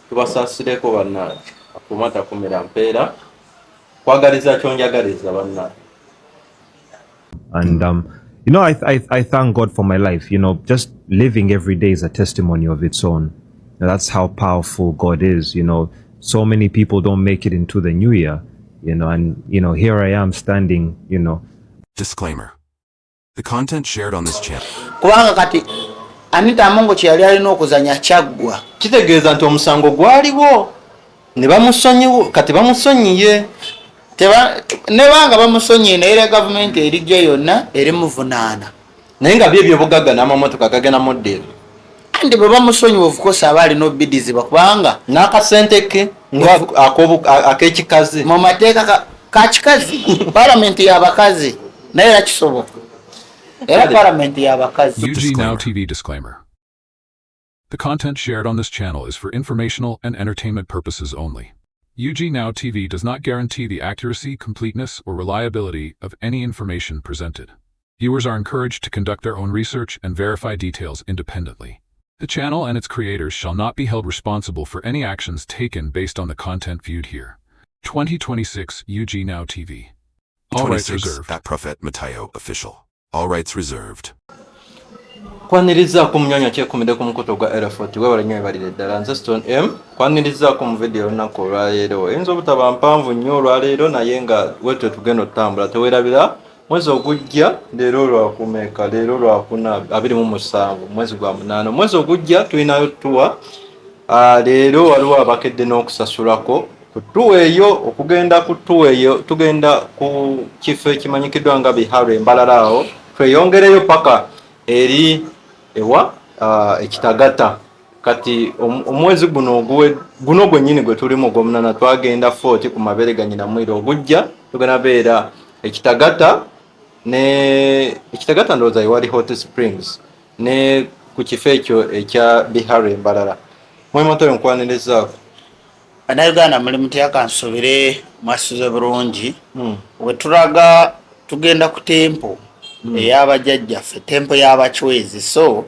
tubasaasireko bannange. Akuma takumira mpeera. Kwagaliza kyonjagaliza banna. And I thank God for my life. Just living every day is a testimony of its own. And that's how powerful God is. So many people don't make it into the new year, and here I am standing. Disclaimer. The content shared on this channel Kubanga kati Anita Amongo kye yali alina okuzanya kyaggwa. Kitegeeza nti omusango gwaliwo ne bamusonyiwa, kati bamusonyiye. Nebanga bamusonyiye, naye era gavumenti erijja yonna erimuvunaana. Naye nga byo ebyobugagga n'amamotoka gagenda muddira. Andi bwe bamusonyiwa, of course aba alina obidizibwa kubanga n'akasente ke nga ak'ekikazi. Mu mateeka kakikazi, palamenti y'abakazi, naye era kisoboka, era palamenti y'abakazi. UG Now TV disclaimer. The content shared on this channel is for informational and entertainment purposes only. UG Now TV does not guarantee the accuracy, completeness, or reliability of any information presented. Viewers are encouraged to conduct their own research and verify details independently. The channel and its creators shall not be held responsible for any actions taken based on the content viewed here. 2026 UG Now TV. All rights 26 reserved. at Prophet Matayo Official. All rights reserved. Kwanirizaako munyanya kyekumidde ku mukutu gwa Elefot. Webale nnyo, webalire ddala. Nze Stone M, kwanirizaako mu vidiyo olunaku olwaleero. Eyinza obutaba mpanvu nnyo olwaleero, naye nga wetwe tugenda otutambula. Tewerabira mwezi ogujja, leero lwakumeka? Leero lwakuna 27 mwezi gwa 8. Omwezi ogujja tulinayo tour. Leero waliwo abakedde n'okusasulako ku tour eyo. Okugenda ku tour eyo, tugenda ku kifo ekimanyikiddwa nga Biharwe, Embalala. Awo tweyongereyo paka eri ewa Ekitagata. Kati omwezi guno guno gwennyini gwe tulimu ogwomunana, twagenda Fort ku mabeere ga nyina mwira. Ogujja tugenda beera Ekitagata, ne Ekitagata ndowooza ewali Hot Springs, ne ku kifo ekyo ekya Biharwe, Embalala. Mwematoyo, nkwanirizaako. Bannayuganda muli mutya? Kansobere mwasuze bulungi. Wetulaga tugenda ku temple ey'abajjajjaffe, temple y'Abacwezi. So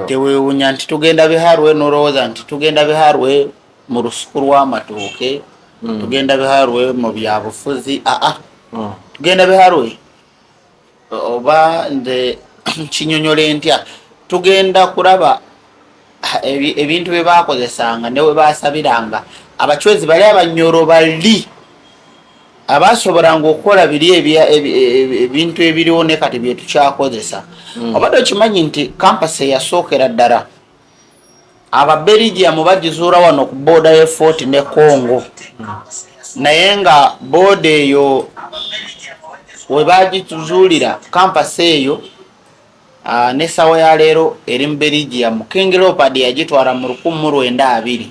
teweewunya nti tugenda Biharwe nolowooza nti tugenda Biharwe mu lusuku lw'amatooke, tugenda Biharwe mu byabufuzi. Aa, tugenda Biharwe, oba nze kinyonyole ntya, tugenda kulaba ebintu bye bakozesanga ne we basabiranga. Abacwezi bali Abanyoro bali abasobolanga okukola biri ebintu ebiriwo ne kati byetukyakozesa. Obadde okimanyi nti compass eyasookera ddala Ababerigiamu bagizuula wano ku border ye Fort ne Congo, naye nga border eyo we bagituzuulira compass eyo, n'essaawa ya leero eri mu Belgium. King Leopold yagitwala mu 1920,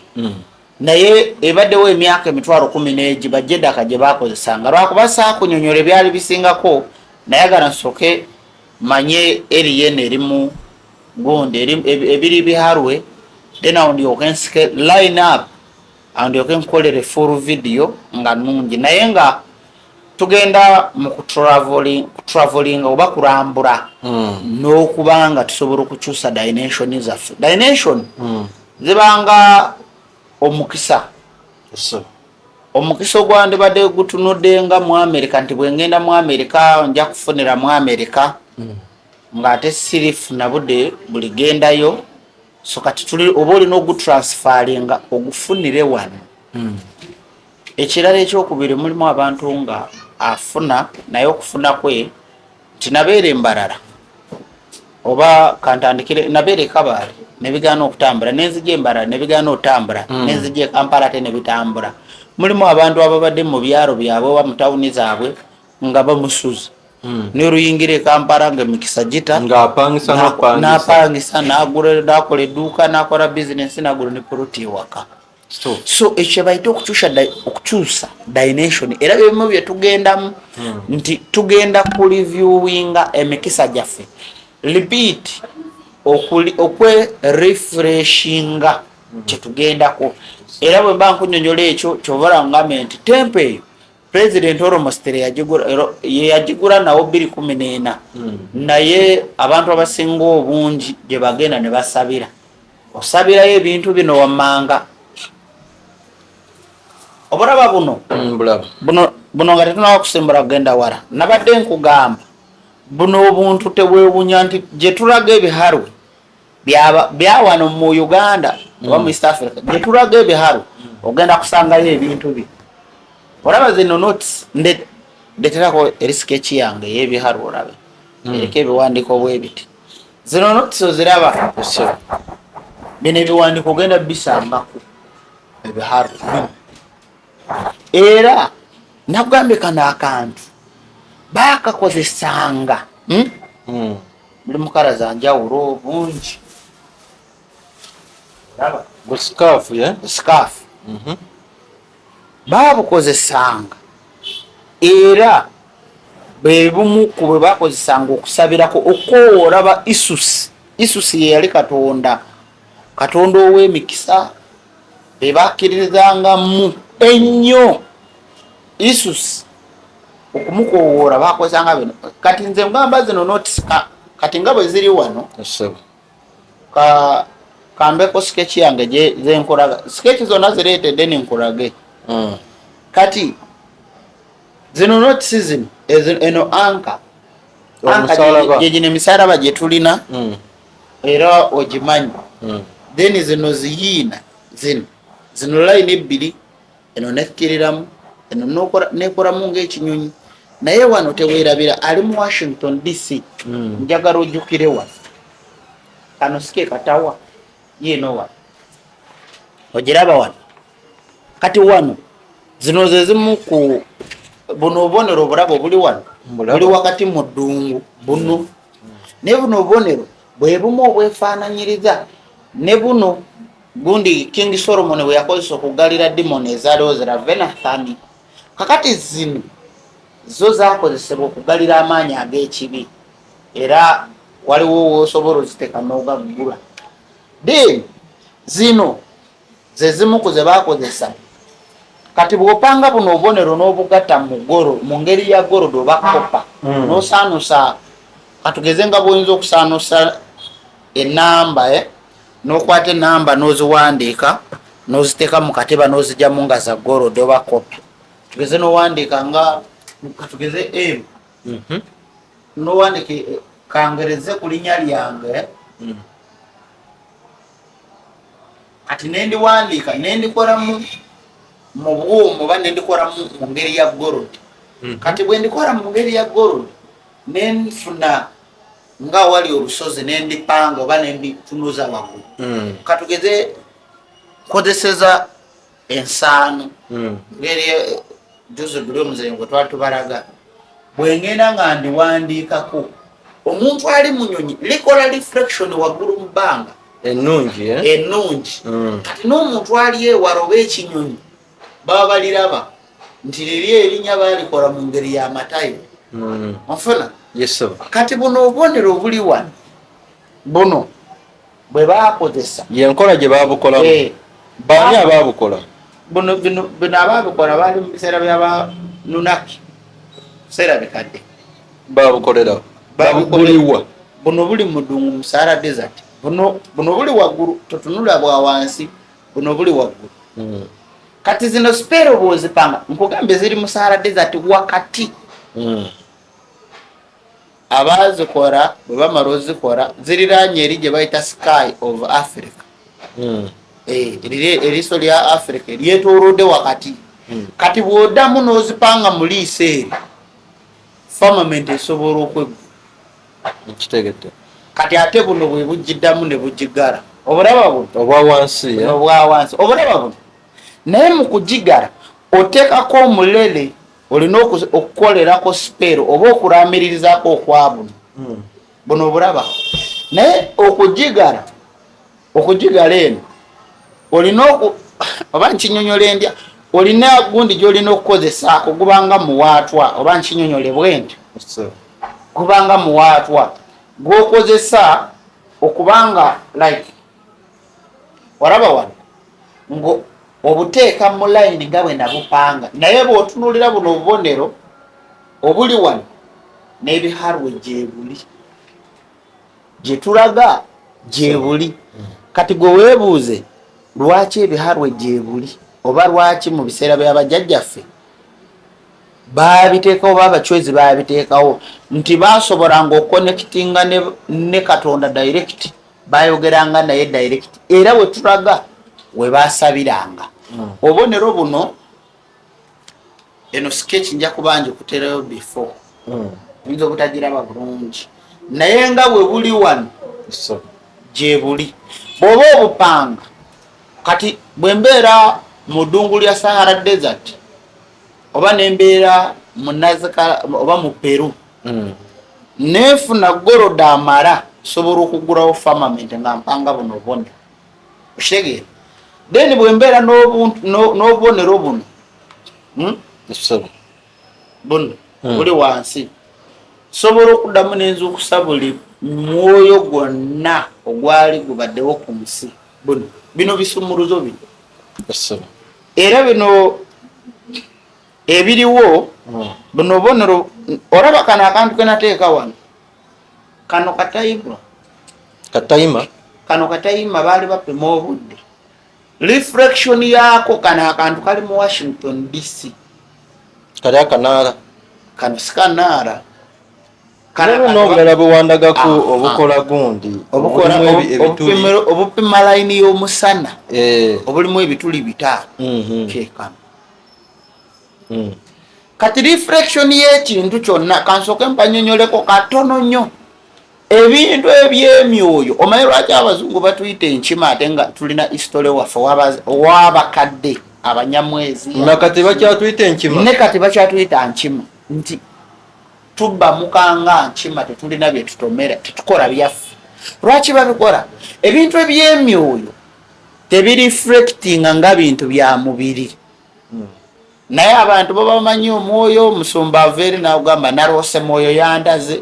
naye ebaddewo emyaka 110,000 bajjedaka gye bakozesanga. Lwakuba saakunyonyola ebyali bisingako, nayagala nsooke manye eriyeno erimu gundi ebiri Biharwe, then awo ndyoke nsike line up, awo ndyoke nkolere full video nga nungi. Naye nga tugenda mu kutravelinga oba kulambula n'okuba nga tusobola okukyusa dimension zaffe. Dimension zibanga omukisa, omukisa ogwandibadde gutunudde nga mu Amerika, nti bwengenda mu Amerika nja kufunira mu Amerika, ng'ate sirifuna budde buli gendayo. So kati tuli oba olina ogutransfaringa ogufunire wano. Ekirala ekyokubiri, mulimu abantu nga afuna, naye okufuna kwe nti nabeera Embalala, oba kantandikire nabeera Ekabaale nebigaana okutambula, nenzija Embalala nebigaana okutambula, nenzija Ekampala ate nebitambula. Mulimu abantu ababadde mu byalo byabwe oba mu tawuni zaabwe nga bamusuza, neruyingira Ekampala nga emikisa gita. Ng'apangisa n'okupangisa. N'apangisa, n'agula, n'akola edduuka, n'akola bizinesi, n'agula ne poloti ewaka. So ekyo bayita okukyusa dimension. Era byebimu bye tugendamu, nti tugenda ku reviewinga emikisa gyaffe, repeat, okwe refreshinga kyetugendako. Era bwe mba nkunyonyola ekyo, kyovala ngambe nti temple eyo President almost ye yagigula nawo 2014, naye abantu abasinga obungi gye bagenda ne basabira, osabirayo ebintu bino wammanga. Obulaba buno buno buno nga tetunawa kusimbula kugenda wala, nabadde nkugamba buno obuntu tewewunya nti gye tulaga ebiharwe byawano mu Uganda oba mu East Africa, gye tulaga ebiharwe ogenda kusangayo ebintu bi olaba. Zino notes ndeterako eri sketch yange ey'ebiharwe, olabe eriko ebiwandiiko bwe biti. Zino notes oziraba? Bino ebiwandiiko ogenda bisangako ebiharwe bino. Era nakugambye kano akantu bakakozesanga, Buli mukala za njawulo bungi, olaba. Busikafu ye? Busikafu babukozesanga, era bwe bumu ku bwe bakozesanga okusabirako, okwowola ba Isusi. Isusi ye yali katonda, katonda ow'emikisa, be bakkiririzangamu ennyo. Isusi okumukowoola bakozesanga bino. Kati nze ngamba zino notes kati nga bwe ziri wano, ka kambeko sketch yange zenkolaga. Sketch zonna zireetedde ninkulage. Kati zino notes zino eno anka Omusalaba. Gye gino emisaalaba gye tulina, era ogimanyi. Then zino ziyiina, zino zino line ebbiri, eno nekkiriramu, eno nekolamu ng'ekinyonyi. Naye wano teweerabira ali mu Washington DC. Njagala ojjukire wano kano sike katawa yiino wano, ogiraba wano. Kati wano zino ze zimu ku buno obubonero obulaba obuli wano. Mbulaba. Buli wakati mu ddungu buno, naye buno obubonero bwe bumu obwefaananyiriza ne buno gundi King Solomon bwe yakozesa okugalira demon ezaaliwo ziravenathani. Kakati zino zo zakozesebwa okugalira amaanyi ag'ekibi, era waliwo wosobola oziteeka n'ogaggula. Then zino ze zimu ku ze bakozesa. Kati bw'opanga buno obubonero n'obugatta mu goro, mu ngeri ya gold oba copper, n'osaanusa, katugeze nga bw'oyinza okusaanusa enamba, n'okwata enamba n'oziwandiika n'oziteeka mu kateba n'ozigyamu nga za gold oba copper, tugeze n'owandiika nga katugeze M, n'owandiika kangereze ku linnya lyange. Kati nendiwandiika nendikoramu mu bwuma oba nendikoramu mu ngeri ya gold. Kati bwe ndikola mu ngeri ya gold, nenfuna nga wali olusozi, nendipanga oba nenditunuza waggulu. Katugeze nkozeseza ensaano, ngeri juzi guli omuzenyi gwe twali tubalaga, bwengenda nga ndiwandiikako, omuntu ali mu nyonyi likola reflection waggulu mu bbanga. Ennungi, eh? Ennungi. Kati n'omuntu ali ewala oba ekinyonyi baba baliraba nti liri erinnya baalikola mu ngeri ya matayo. Onfuna? Yes, sir. Kati buno obubonero obuli wano, buno bwe bakozesa. Yenkola gye babukolamu. Baani ababukola? Buno bino abaabikola baali mu biseera byaba Nunaki, biseera bikadde. Babukolera buliwa? Buno buli mu ddungu, mu Sahara Desert. Buno buli waggulu, totunula bwa wansi, buno buli waggulu. Kati zino spell bw'ozipanga, nkugambye ziri mu Sahara Desert wakati. Abaazikola bwe bamala ozikola, ziriraanye eri gye bayita Sky of Africa. Eriiso lya Africa lyetoolodde wakati. Kati bw'oddamu n'ozipanga mu liiso eryo, firmament esobola okweggula. Nkitegedde. Kati ate buno bwe bugiddamu ne bugigala, obulaba buno. Obwa wansi, eh? Buno obwa wansi, obulaba buno. Naye mu kugigala oteekako omulele, olina okukolerako spell oba okulamiririzaako okwa buno. Buno obulaba, naye okugigala eno olina oba nkinyonyola endya, olina gundi gyolina okukozesaako, gubanga muwaatwa, oba nkinyonyole bwe nti, gubanga muwaatwa gwokozesa okubanga like olaba wano ngo obuteeka mu layini nga bwe nabupanga. Naye bw'otunuulira buno obubonero obuli wano n'ebiharwe gyebuli, gye tulaga gyebuli. Kati gwe weebuuze lwaki ebiharwe gyebuli. Oba lwaki mu biseera byabajjajjaffe babiteekawo, oba abacwezi babiteekawo nti basobolanga okuconnectinga ne Katonda direct, bayogeranga naye direct, era we tulaga we basabiranga. Obubonero buno, eno sketch nja kuba ngikuterayo before, oyinza obutagiraba bulungi, naye nga bwe buli wano gye buli. Bw'oba obupanga kati, bwe mbeera mu ddungu lya Sahara Desert, oba nembeera mu Nazca oba mu Peru, nenfuna gold amala, sobola okugulawo firmament nga mpanga buno obubonero, okitegeera? Then bwe mbeera n'obubonero buno, Buno buli wansi, sobola okuddamu nenzuukusa buli mwoyo gwonna ogwali gubaddewo ku nsi. Buno bino bisumuluzo bino, era bino ebiriwo, buno obubonero. Olaba kano akantu kenateeka wano, kano katayima. Katayima. Kano katayima, baali bapima obudde, reflection yaako. Kano akantu kali mu Washington DC. Kali akanaala. Kano sikanaala. Waliwo n'obulala bwewandagako obukola gundi, obukola obulimu ebituli. Obupima layini y'omusana, obulimu ebituli 5. Kekano. Kati reflection y'ekintu kyonna, kansooke mpanyonyoleko katono nnyo ebintu ebyemyoyo. Omanyi lwaki abazungu batuyita enkima, ate nga tulina history waffe ow'abakadde abanyamwezi? Nakati bakyatuyita enkima. Ne kati bakyatuyita nkima, nti tubba mukanga nkima, tetulina bye tutomera, tetukola byaffe. Lwaki babikola? Ebintu ebyemyoyo tebireflectinga nga bintu bya mubiri, naye abantu babamanyi omwoyo. Omusumba ava eri nagamba, "Naloose mwoyo yandaze."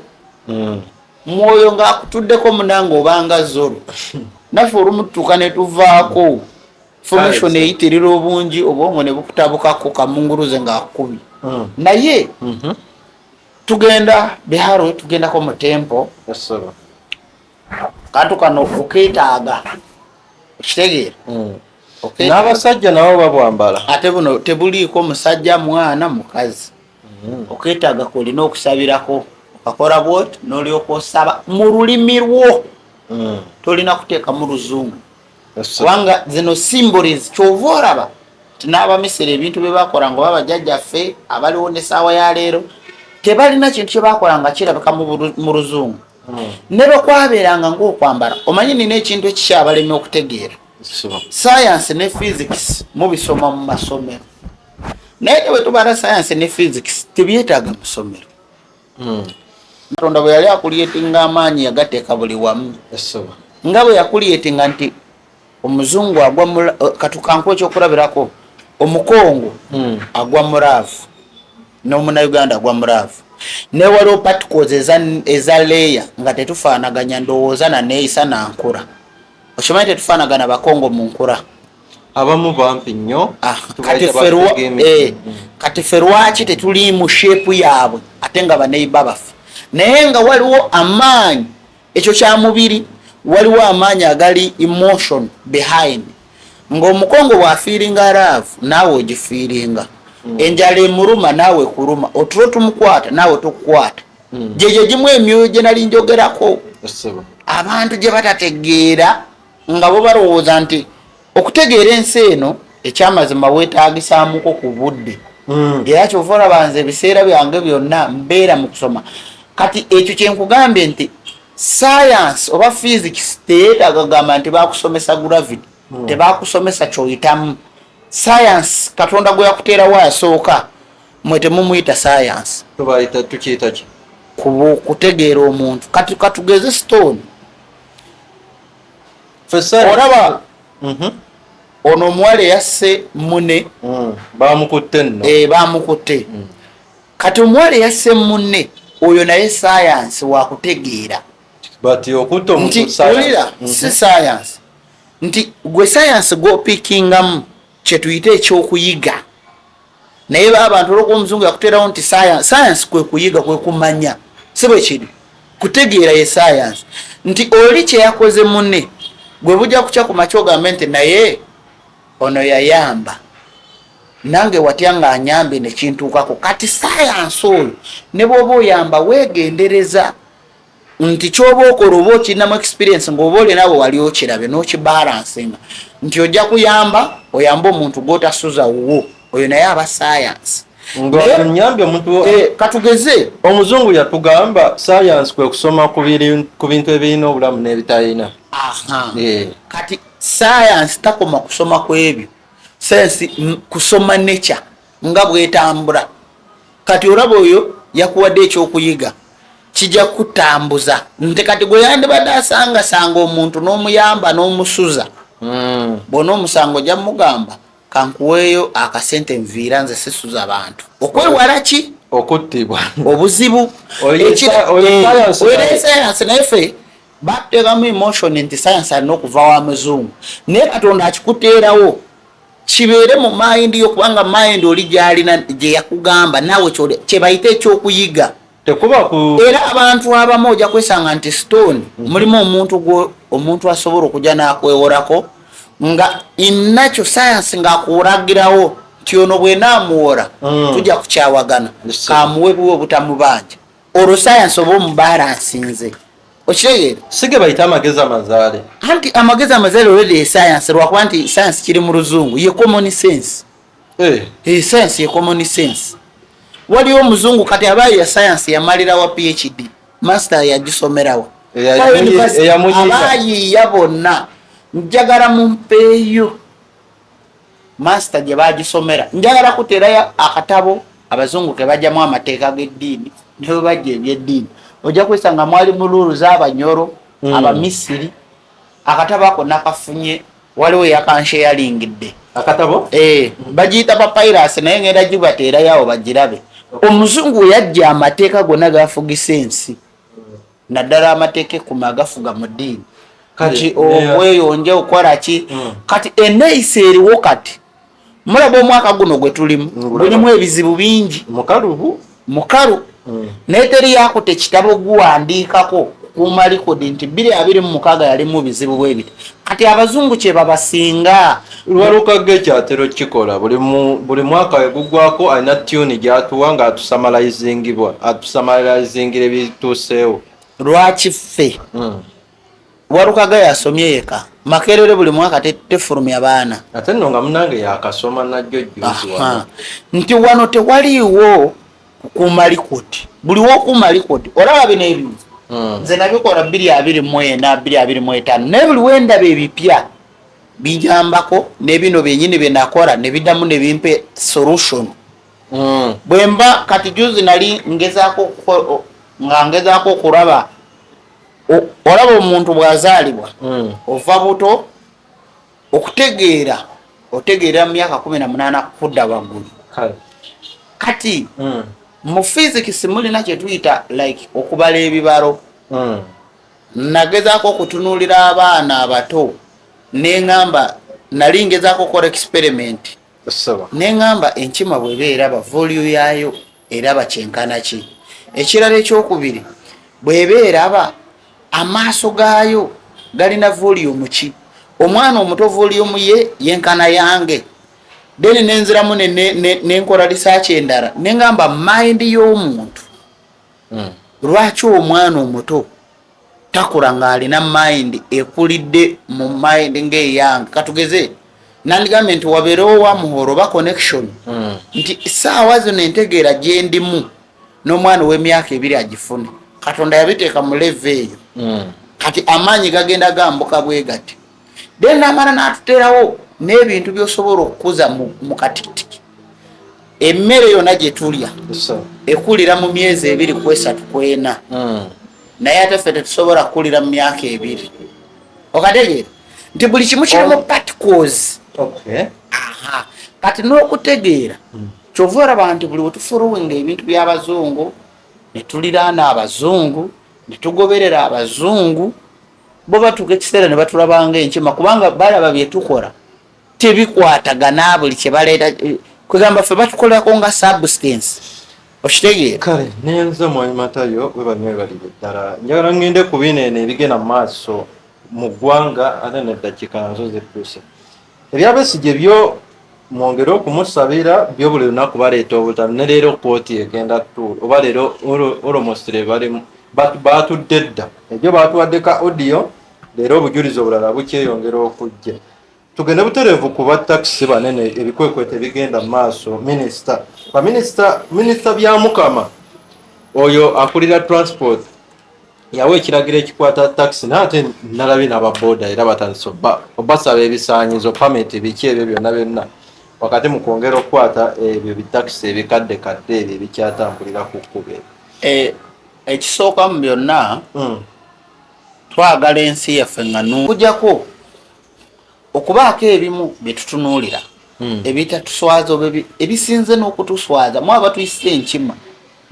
Mwoyo ng'akutuddeko munange, obanga zolo. Naffe olumu tutuuka ne tuvaako formation eyitirira obungi, obwongo ne bukutabukako, kamunguluze ng'akubye. Naye tugenda biharo, tugendako mu temple. Kantu kano okeetaaga, okitegeera? Okeetaaga. N'abasajja nabo babwambala. Ate buno tebuliiko musajja, mwana, mukazi. Okeetaaga kolina okusabirako, okakola bwoti n'olyoka osaba mu lulimi lwo. Tolina kuteekamu luzungu, kubanga zino symbols. Kyova olaba nti n'Abamisiri ebintu bye bakola, nga oba bajjajjaffe abaliwo n'essaawa ya leero, tebalina kintu kye bakola nga kirabika mu luzungu. Ne bwe kwabeeranga ng'okwambala, omanyi nina ekintu ekikyabalemye okutegeera. Science ne physics mubisoma mu masomero, naye te bwe tubala science ne physics tebyetaaga mu ssomero. Katonda bwe yali acreatinga amaanyi, yagateeka buli wamu, nga bwe yacreatinga nti omuzungu agwa mu katukanku. Ekyokulabirako, omukongo agwa mu love n'omunauganda agwa mu love, ne waliwo particles eza layer nga tetufaanaganya ndowooza na neeyisa nankula. Okimanyi tetufaanagana bakongo mu nkula? Abamu bampi nnyo. Ah, tubayita kati ffe batega emiti. Kati ffe lwaki tetuli mu shape yaabwe, ate nga baneiba baffe? Naye nga waliwo amaanyi, ekyo kya mubiri, waliwo amaanyi agali emotion behind, ng'omukongo bw'afeelinga love, naawe ogifeelinga. Enjala emuluma, naawe kuluma. Otulo tumukwata, naawe tukukwata. Gyegyo gimu emyoyo gye nali njogerako, abantu gye batategeera, nga bo balowooza nti okutegeera ensi eno ekyamazima weetaagisaamuko ku budde. Era kyova olaba nze ebiseera byange byonna mbeera mu kusoma. Kati ekyo kyenkugambye nti science oba physics teyeetaaga kugamba nti bakusomesa gravity, tebakusomesa kyoyitamu. Science Katonda gwe yakuteerawo asooka, mwe temumuyita science. Tubayita, tukiyita ki? Kutegeera omuntu. Kati katugeze stone. Ffe science- Olaba ono omuwala eyasse mune. Bamukutte nno. Bamukutte. Kati omuwala eyasse munne oyo, naye science wakutegeera But okutta omuntu nti science. Wulira, si science nti gwe science gwopickingamu kyetuyita ekyokuyiga, naye ba abantu olwokuba omuzungu yakuteerawo nti science, science kwe kuyiga, kwe kumanya, si bwe kiri? Kutegeera ye science, nti oli kyeyakoze munne, gwe bujja kukya ku makya ogambe nti naye ono yayamba. Nange watya nga anyambye nekintuukako. Kati sayansi oyo ne bwoba oyamba weegendereza nti kyoba okola oba okirinamu experience, ngaoba olinawe wali okirabe n'okibalansinga nti ojja kuyamba, oyambe omuntu gwotasuza wuwo, oyo naye aba sayansi. Nyambye omuntu. Katugeze omuzungu yatugamba sayansi kwe kusoma ku bintu ebirina obulamu n'ebitalina. Kati sayansi takoma kusoma ku ebyo, sayansi kusoma nature nga bwetambula. Kati olaba oyo yakuwadde ekyokuyiga kijja kutambuza nti kati gwe yandibadde asangasanga omuntu n'omuyamba n'omusuza, bwona omusango ojja mugamba, "Kankuweeyo akasente, nviira, nze sisuza bantu." Okwewala ki? Okuttibwa. Obuzibu. Oyo science. Oyo sayansi, naye ffe bateekamu emotion nti sayansi alina okuva wa muzungu, naye Katonda akikuteerawo kibeere mu mind yo, kubanga mind oli gyalina gye yakugamba naawe kye bayita ekyokuyiga. Tekuba ku Era abantu abamu ojja kwesanga nti stone mulimu omuntu omuntu asobola okujja n'akweworako nga inakyo sayansi ng'akuwulagirawo nti ono bwenaamuwola tujja kukyawagana, kamuwe buwe obutamubanja. Olwo sayansi oba omubalansinze, okitegeera? Sige bayita amagezi amazaale. Anti amagezi amazaale already e science, lwakuba nti science kiri mu luzungu, ye common sense. Science ye common sense. Waliwo omuzungu kati abayi ya science yamalirawa PhD, master yagisomerawa. Eyamuyiiya. Abayiiya bonna njagala mumpeeyo master gye bagisomera. Njagala kuteerayo akatabo abazungu ke bajjamu amateeka g'eddiini, ne bwe bajja ebyeddiini ojja kwesanga mwali mu luulu z'Abanyoro, Abamisiri. Akatabo ako nakafunye, waliwo eyakansheyaringidde. Akatabo? Eh, bagiyita papyrus, naye ngenda gibateerayo awo bagirabe. Omuzungu we yajja amateeka gonna gafugisa ensi, naddala amateeka 10 agafuga mu ddiini, nti okweyonja, okukola ki. Kati eneeyisa eriwo kati, mulaba omwaka guno gwe tulimu gulimu ebizibu bingi. Mukalubu. Mukalu, naye teri yakuta ekitabo guwandiikako kukuuma record nti 2026 yalimu bizibu bwe biti. Kati abazungu kye babasinga. Lwalukaga ekyatero kikola buli mwaka we gugwako alina tune gyatuwa nga atusamalizingibwa, atusamalizingira ebituuseewo. Lwaki ffe Walukaga yasomye yeka? Makerere buli mwaka tefulumya baana. Ate nno nga munange yakasoma najjo juzi wano. Nti wano tewaliiwo kukuuma record. Buli wokuuma record olaba bino ebintu nze nabikola 2024, 2025, naye buli wendaba ebipya bijambako nebino byenyini byenakola nebiddamu nebimpa solution. Bwemba kati juzi nali ngezaako nga ngezaako okulaba olaba omuntu bw'azaalibwa ova buto okutegeera, otegeera mu myaka 18 kudda waggulu. Kati mu physics mulina kyetuyita like okubala ebibalo. Nagezaako okutunuulira abaana abato neŋŋamba, nali ngezaako okukola experiment, neŋŋamba enkima bweba eraba volume yaayo eraba kyenkana ki? Ekirala ekyokubiri, bweba eraba amaaso gaayo galina volume ki? Omwana omuto volume ye yenkana yange. Then nenziramu nenkola research endala, neŋŋamba mind y'omuntu, lwaki omwana omuto takula ng'alina mind ekulidde mu mind ng'eyange? Katugeze nandigambye nti wabeerewo wamuhoro oba connection nti saawa zino entegeera gyendimu n'omwana ow'emyaka 2 agifune. Katonda yabiteeka mu level eyo. Kati amaanyi gagenda gambuka bwe gati, then namala n'atuteerawo n'ebintu by'osobola okukuza mu katikitiki. Emmere yonna gye tulya ekulira mu myezi 2 ku 3 ku 4, naye ate ffe tetusobola kukulira mu myaka 2. Okategeera nti buli kimu kirimu particles? Aha, kati n'okutegeera kyova olaba nti buli wetufollowinga ebintu by'abazungu, ne tuliraana abazungu, ne tugoberera abazungu, bo batuuka ekiseera ne batulabanga enkima, kubanga balaba bye tukola tebikwatagana. Buli kye baleeta kwegamba ffe batukolerako nga substance, okitegeera? Kale nenze Mwami Matayo webanywebalire ddala. Njagala ngende ku bino eno ebigenda mu maaso mu ggwanga, ate neddakiika nazo zituuse. Ebya Besigye byo. Mwongere okumusabira byo buli lunaku baleeta obutano ne leero kkooti egenda tuula oba leero almost bali baatudde dda egyo baatuwadde ka audio leero obujulizi obulala bukyeyongera okujja. Tugende butereevu ku ba takisi banene ebikwekweto ebigenda mu maaso. Minisita baminisita minisita Byamukama oyo akulira transport yawa ekiragiro ekikwata takisi naye ate nalabye n'ababoda era batandise obasaba ebisaanyizo pamiti biki ebyo byonna byonna wakati mu kwongera okukwata ebyo bitakisi ebikadde kadde ebyo ebikyatambulira ku kkubo ebyo. Eh, ekisooka mu byonna twagala ensi yaffe nga nujako okubaako ebimu bye tutunuulira ebitatuswaza oba ebisinze n'okutuswaza mwaba tuyise enkima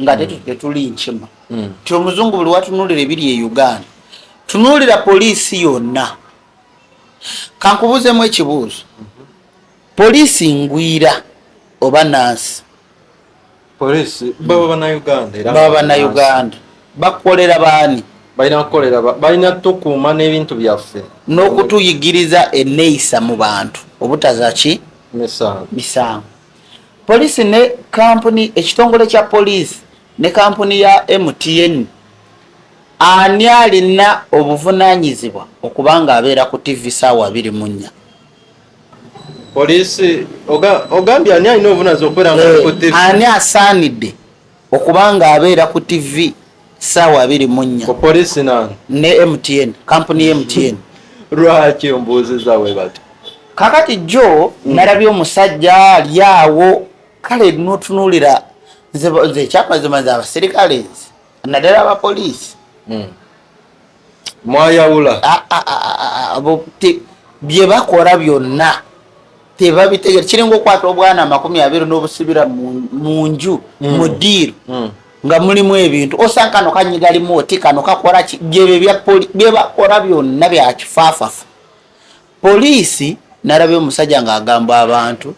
nga tetuli nkima ti omuzungu buli watunuulira ebiri e Uganda tunuulira poliisi yonna. Kankubuuzemu ekibuuzo, poliisi ngwira oba nansi? Poliisi baba bannayuganda era baba bannayuganda, bakolera baani? Balina kukolera balina tukuuma n'ebintu byaffe n'okutuyigiriza enneeyisa mu bantu obutaza ki misango. Misango. Poliisi ne kampuni, ekitongole kya poliisi ne kampuni ya MTN, ani alina obuvunaanyizibwa okuba nga abeera ku TV saawa 24? Poliisi ogambye ani alina obuvunaanyizibwa okubeera nga ku TV? Ani asaanidde okuba nga abeera ku TV saawa 24? Ku poliisi nani? Ne MTN, kampuni ya MTN. Lwaki ombuuzizza we bati? Kakati jjo nalabye omusajja ali awo, kale notunuulira nze nze ekyamazima nze abaserikale nze naddala abapoliisi Mwayawula. Bye bakola byonna tebabitegera. Kiringa okwata obwana 20 n'obusibira mu nju mu ddiiro nga mulimu ebintu, osanga kano kanyiga limooti, kano kakola ki, byebyo bye bakola byonna bya kifaafafa. Poliisi nalabye omusajja ng'agamba abantu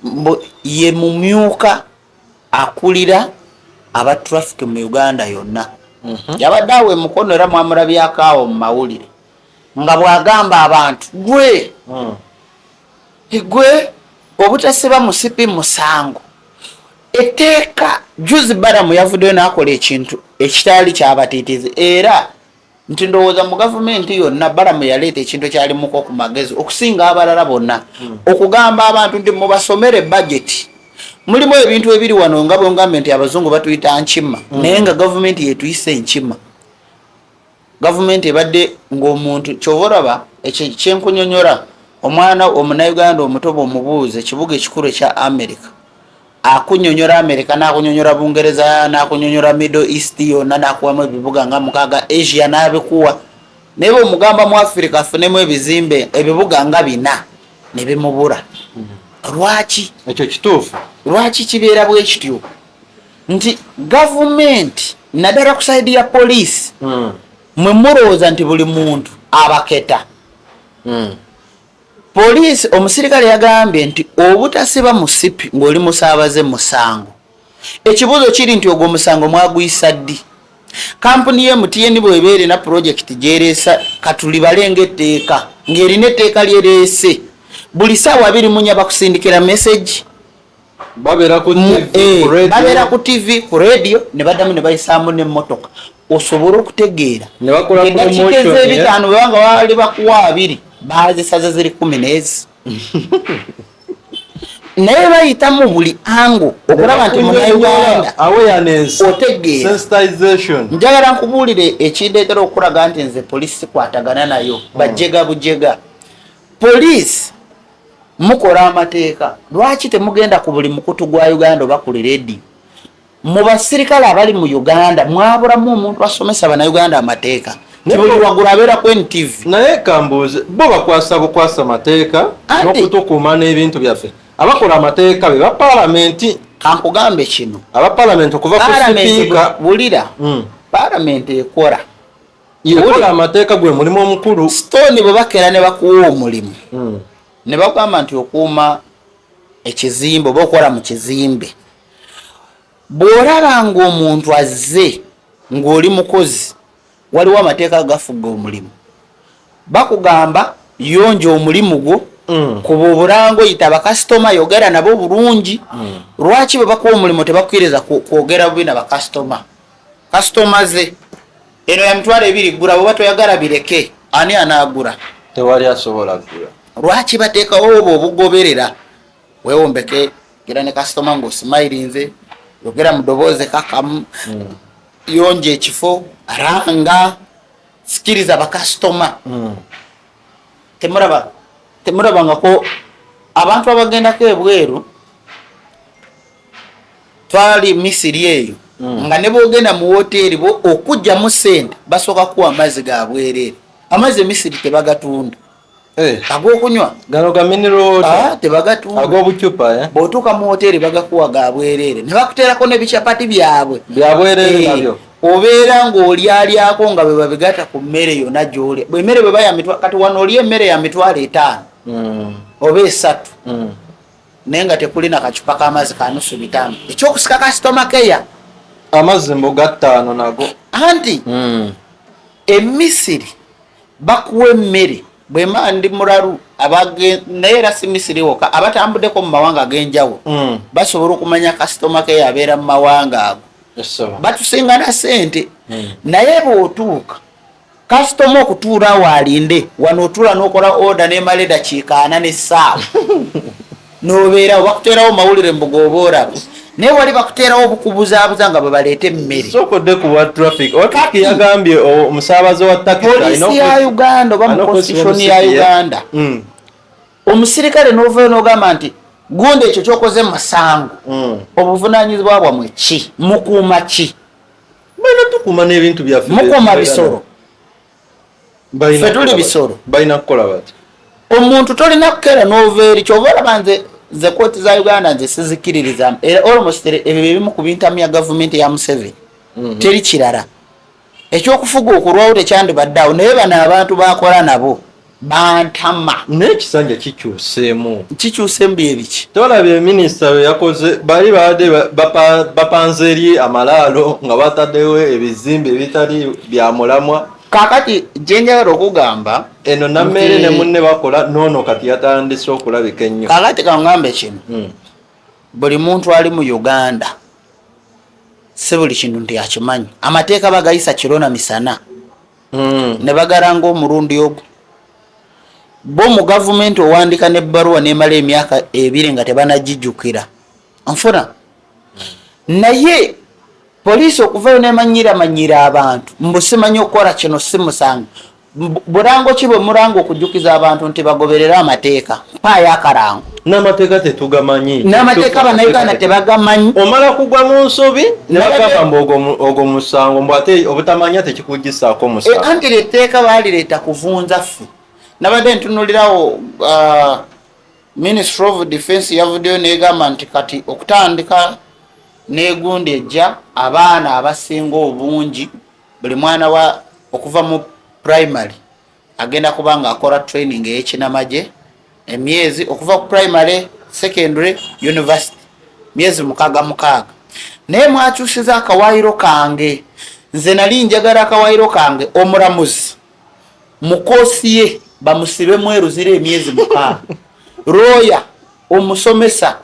mbu ye mumyuka akulira aba traffic mu Uganda yonna. Yabadde awo emukono era mwamulabyako awo mu mawulire nga bw'agamba abantu gwe gwe obutasiba musipi musango. Etteeka juzi Balamu yavuddeyo n'akola ekintu ekitaali kyabatiitizi, era nti ndowooza mu gavumenti yonna Balamu yaleeta ekintu ekyalimuko ku magezi okusinga abalala bonna, okugamba abantu nti mubasomere bajeti mulimu ebintu ebiri wano nga bwengambye nti abazungu batuyita nkima, naye nga gavumenti yetuyisa enkima. Gavumenti ebadde ng'omuntu kyova olaba ekyo kyenkunyonyola, omwana omunauganda omuto bw'omubuuza ekibuga ekikulu ekya America akunyonyola America, n'akunyonyola Bungereza, n'akunyonyola Middle East yonna, n'akuwamu ebibuga nga mukaaga, Asia n'abikuwa, naye bw'omugamba mu Africa afunemu ebizimbe ebibuga nga bina ne bimubula. Lwaki? Ekyo kituufu. Lwaki kibeera bwe kityo nti gavumenti naddala ku sayidi ya poliisi mwe mulowooza nti buli muntu abaketa? Poliisi omusirikale yagambye nti obutasiba musipi ng'oli musaabaze musango. Ekibuuzo kiri nti ogwo omusango mwaguyisa ddi? Kampuni ye MTN bw'eba erina pulojekiti gy'ereesa katulibale ng'etteeka ng'erina etteeka lyereese buli ssaawa 24 bakusindikira message. Babeera ku TV, ku radio. Babeera ku TV, ku radio, ne baddamu ne bayisaamu n'emmotoka osobole okutegeera. Ne bakola Eddakiika promotion, ez'ebitaano bwe banga baali bakuwa 20 baazisaze ziri 10 n'ezi, naye bayitamu buli ango okulaba nti munauganda awareness, otegeera. Sensitization. Njagala nkubuulire ekindeetera okulaga nti nze poliisi sikwatagana nayo, bajega bujega. Poliisi mukola amateeka, lwaki temugenda ku buli mukutu gwa Uganda oba ku rediyo? Mu basirikale abali mu Uganda mwabulamu omuntu asomesa bannayuganda amateeka? Buli waggulu abeera ku NTV. Naye kambuuze, bo bakwasa bukwasa mateeka n'okutukuuma n'ebintu byaffe? Abakola amateeka be ba paalamenti. Kankugambe kino. Aba paalamenti okuva ku sipiika. Wulira, paalamenti ekola ekola amateeka, gwe mulimu omukulu. Stone, bwe bakeera ne bakuwa omulimu ne bagamba nti okuuma ekizimbe oba okola mu kizimbe, bw'olaba ng'omuntu azze ng'oli mukozi, waliwo amateeka agafuga omulimu, bakugamba yonja omulimu gwo. Kuba obulango, yita bakasitoma, yogera nabo bulungi. Lwaki bwe bakuwa omulimu tebakkiriza kwogera bubi na bakasitoma? Kasitoma ze eno ya 20,000, gula, bwoba toyagala bireke. Ani anaagula? Tewali asobola gula. Lwaki bateekawo obwo obugoberera? Wewombeke, gera ne kasitoma ng'osmilinze, yogera mu ddoboozi kakamu, yonja ekifo, aranga, sikiriza bakasitoma. Temuraba, temurabangako abantu abagendako ebweru? Twali Misiri eyo, nga ne bwogenda mu woteeri bo okugjamu sente basooka kuwa amazzi ga bwereere. Amazzi e Misiri tebagatunda. Eh. Ag'okunywa. Gano ga mineral water. Ah, tebagatunda. Ag'obucupa, eh? Bw'otuuka mu woteeri bagakuwa ga bwereere, ne bakuteerako n'ebikyapati byabwe. Bya bwereere. Eh, nabyo. Obeera ng'olyalyako nga bwe babigatta ku mmere yonna gy'olya. Bwe emmere bwe baya kati wano olya emmere ya 50,000 oba 3, naye nga tekuli na kacupa k'amazzi ka nusu 500. Ekyokusika customer care. Amazzi mbuga 5 nago. Anti Emisiri bakuwa emmere. Bwema ndi mulalu naye era si Misiri wokka, abatambuddeko mu mawanga ag'enjawulo basobola okumanya customer care abeera mu mawanga ago. Batusinga na sente, naye bw'otuuka kasitoma okutuula awo alinde, wano otuula n'okola order n'emala edakiika 40 n'essaawa n'obeerawo, bakuteerawo mawulire mbuga oba olaba, naye wali bakuteerawo obukubuzaabuza nga bwe baleeta emmere. Sookodde ku wa traffic. Owa traffic yagambye omusaabaze wa takisi alina Poliisi ya Uganda oba mu alina okwesiba constitution ya omusipi, eh? Uganda, omusirikale n'ovayo n'ogamba nti gundi ekyo kyokoze musango, obuvunanyizibwa bwammwe ki? Mukuuma ki? Balina tukuuma n'ebintu byaffe. Mukuuma bisolo. Balina Ffe tuli kukola bati. bisolo. Balina kukola bati. Omuntu tolina kukeera n'ova eri. Kyova olaba nze ze kooti za Uganda nze sizikiririza, era almost ebyo byebimu ku bintamya gavumenti ya Museveni. Teri kirala, ekyokufuga okulwawo tekyandibadde awo, naye bano abantu bakola nabo bantama. Naye ekisanja kikyuseemu. Kikyuseemu byebiki? Tolabye minisita bwe yakoze? Bali babadde bapanze eri amalaalo nga bataddewo ebizimbe ebitali bya mulamwa. Kakati gyenjagala okugamba eno Nammeere ne munne bakola noono kati yatandise okulabika ennyo. Kakati kangambe kino. Buli muntu ali mu Uganda, si buli kintu nti akimanyi. Amateeka bagayisa kiro na misana ne bagalanga omulundi ogwo. Bo mu gavumenti owandika n'ebbaluwa nemala emyaka 2 nga tebanagijjukira. Nfuna naye poliisi okuvayo nemanyira manyira abantu mbu simanyi okukola kino si musango. Bulango ki bwe mulanga okujjukiza abantu nti bagoberere amateeka? Mpaayo akalango. N'amateeka tetugamanyi. N'amateeka Bannayuganda tebagamanyi. Omala kugwa mu nsobi ne bagamba mbu ogwo musango, mbu ate obutamanya tekikugisaako musango. Anti etteeka baalireeta kuvunza ffe. Nabadde ntunulirawo, Ministry of Defense yavuddeyo negamba nti kati okutandika n'egundi ejja, abaana abasinga obungi, buli mwana wa okuva mu primary agenda kuba nga akola training ey'ekinamagye emyezi, okuva ku primary, secondary, university, myezi 6 6. Naye mwakyusiza akawaayiro kange. Nze nali njagala akawaayiro kange, omulamuzi mu koosi ye bamusibe mweruzira emyezi 6, lawyer, omusomesa,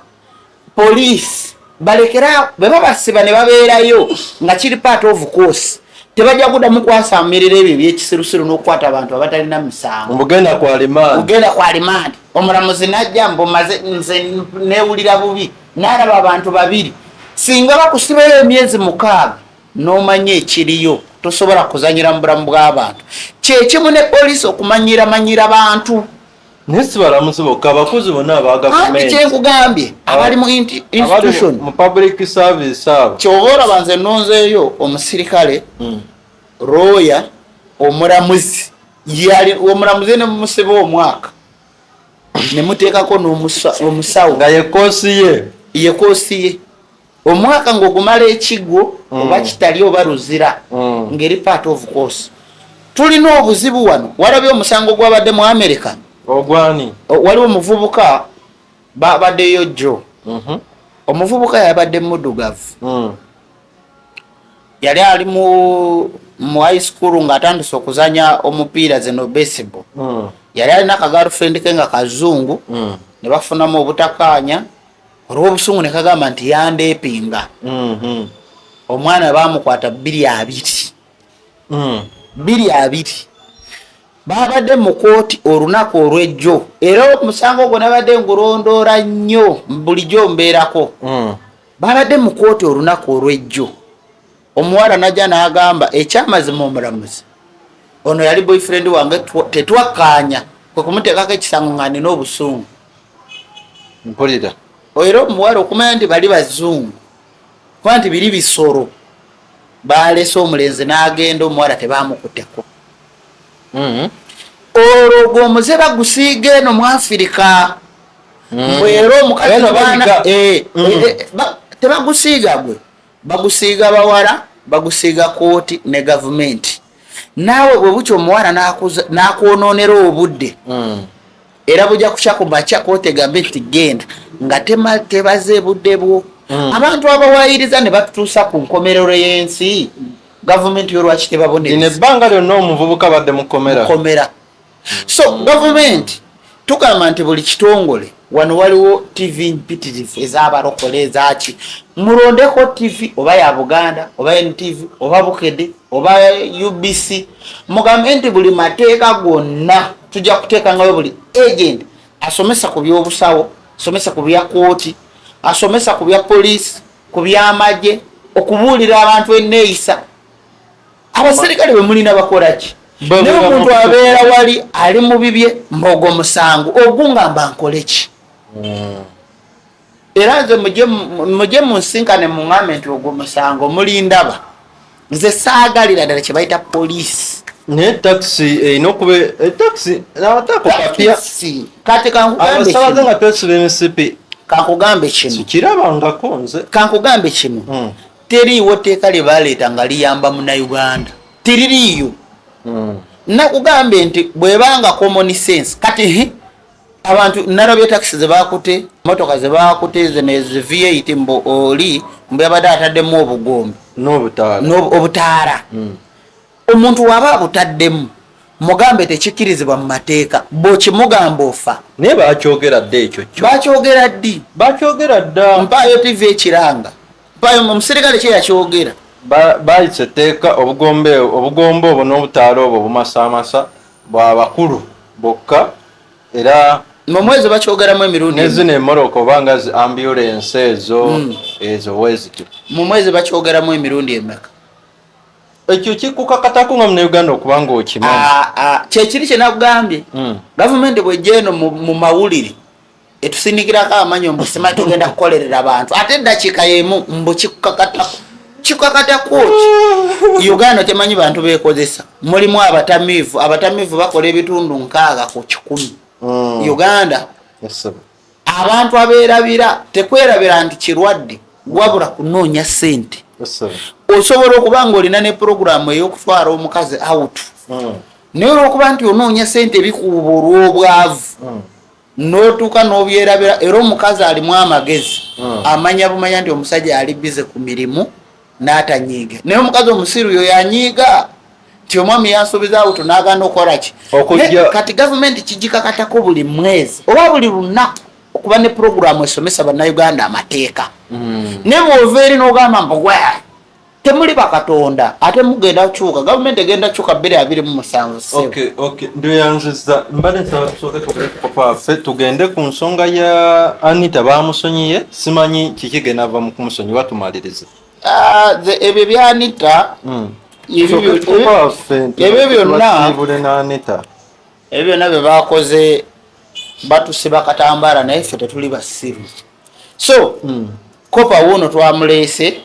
poliisi balekera bwe babasiba ne babeerayo nga kiri part of course, tebajja kuddamu kwasamirira ebyo ebyekisirusiru n'okukwata abantu abatalina misango. Mugenda kwa limandi. Kugenda kwa limandi, omulamuzi najja mbumaze nze newulira bubi n'alaba abantu babiri. Singa bakusibayo emyezi 6 n'omanya ekiriyo, tosobola kuzanyira mu bulamu bw'abantu. Kyekimu ne poliisi okumanyira manyira bantu. Naye si balamuzi bokka, abakozi bonna aba Anti gavumenti. Kyenkugambye, abali mu Abali institution mu public service abo. Kyova olaba nze nonzeeyo omusirikale, lawyer, omulamuzi. Yali omulamuzi ne mumusiba omwaka ne muteekako n'omusawo. Nga ye koosi ye. Ye koosi ye, omwaka ng'ogumala ekigwo oba kitali oba luzira ng'eri part of course. Tulina obuzibu wano. Walabye omusango gwabadde mu America? Ogwani? Waliwo omuvubuka babaddeyo jjo. Omuvubuka yabadde muddugavu. Yali ali mu high school ng'atandise okuzanya omupiira zino baseball. Yali alina aka girlfriend ke nga kazungu. Ne bafunamu obutakaanya olw'obusungu, ne kagamba nti yandeepinga. Omwana bamukwata 2020. 2020 babadde mu kooti olunaku olw'ejjo, era omusango ogwo nabadde ngulondoola nnyo, bulijjo mbeerako. Babadde mu kooti olunaku olw'ejjo, omuwala najja n'agamba, ekyamazima omulamuzi, ono yali boyfriend wange, tetwakkaanya, kwe kumuteekako ekisango nga nina obusungu. Mpulira. Era omuwala okumanya nti bali bazungu, kuba nti biri bisolo, balese omulenzi n'agenda, omuwala tebamukutteko. Olwo gwe omuze bagusiiga eno mu Afirika. Mbwera omukazi Eno baana bayiga. Tebagusiiga gwe, bagusiiga bawala, bagusiiga kooti ne gavumenti. Naawe bwe bukya omuwala n'akwonoonera obudde, era bujja kukya ku makya kooti egambe nti genda, nga tebaze budde bwo. Abantu abawayiriza ne batutuusa ku nkomerero y'ensi, gavumenti yo lwaki Lino tebabonereza? Ebbanga lyonna omuvubuka badde mukomera. Mukomera. So gavumenti, tugamba nti buli kitongole, wano waliwo TV mpitirivu ez'abalokole, ezaki, mulondeko TV oba ya Buganda oba NTV oba Bukedde oba UBC, mugambe nti buli mateeka gonna tujja kuteekangayo buli agent asomesa ku byobusawo, asomesa ku bya kooti, asomesa ku bya poliisi, ku byamagye, okubuulira abantu enneeyisa. Abaserikale bwe mulina bakolaki? Naye omuntu abeera wali ali mu bibye, mbogo musango ogungamba nkoleki? Era nze mujje munsinkane, muŋŋambe nti ogwo musango mulindaba. Nze saagalira ddala kye bayita poliisi. Naye takisi erina okuba etakisi atako kapya. Kati kankugambe Abasabaze kino. nga twesiba emisipi. Kankugambe kino. Kirabangako nze. Kankugambe kino, teriiwo tteeka lye baleeta nga liyamba Munnayuganda, teririiyo. Nakugambe nti bwebanga common sense, kati abantu nalabye takisi zebakute, motoka zebakute zino ezi V8, mbu oli mbu yabadde ataddemu obugombe n'obutaala. Obutaala. Omuntu waba abutaddemu, mugambe tekikkirizibwa mu mateeka. Bw'okimugamba ofa. Naye bakyogera dda ekyo kyo. Bakyogera ddi? Bakyogera dda. Mpaayo TV ekiranga, mpaayo omusirikale kye yakyogera. Bayisa etteeka, obugombe obwo n'obutaala obwo obumasaamasa bwabakulu bokka, era mu mwezi bakyogeramu emirundi ne zino emmotoka oba nga zi ambulance ezo, ezo wezityo. Mu mwezi bakyogeramu emirundi emeka? Ekyo kikukakatako nga Munauganda okuba nga okimanyi. Ah, ah, kyekiri kyenakugambye. Gavumenti bwejja eno mu mawulire etusindikirako amanyo mbu simanyi tugenda kukolerera bantu, ate eddakiika yemu mbu kikukakatako. Kikukakatako ki? Uganda temanyi bantu bekozesa. Mulimu abatamiivu, abatamiivu bakola ebitundu 60%. Uganda abantu abeerabira, tekwerabira nti kirwadde, wabula kunoonya ssente. Osobola okuba nga olina ne puroguramu ey'okutwala omukazi out, naye olwokuba nti onoonya ssente, ebikuuba olw'obwavu, n'otuuka n'obyerabira. Era omukazi alimu amagezi, amanya bumanya nti omusajja ali busy ku mirimu, n'atanyiiga. Naye omukazi omusiru yo yanyiiga nti omwami yansuubiza out n'agaana okukola ki? Kati gavumenti kigikakatako buli mwezi oba buli lunaku okuba ne puroguramu esomesa Bannayuganda amateeka. Naye bw'ova eri n'ogamba mbu gwe temuli bakatonda, ate mugenda kukyuka, gavumenti egenda kukyuka 2027. Okay, ndoyanziza. Mbadde nsaba tusooke tugende ku papa waffe, tugende ku nsonga ya Anita. Bamusonyiye, simanyi kiki genava mu kumusonyiwa, tumalirize. Ah, ebyo bya Anita, Tusooke ku papa waffe nti ebyo byonna basiibule ne Anita. Ebyo byonna bye bakoze, batusiba katambaala, naye ffe tetuli basiru. So kopa wuuno twamuleese.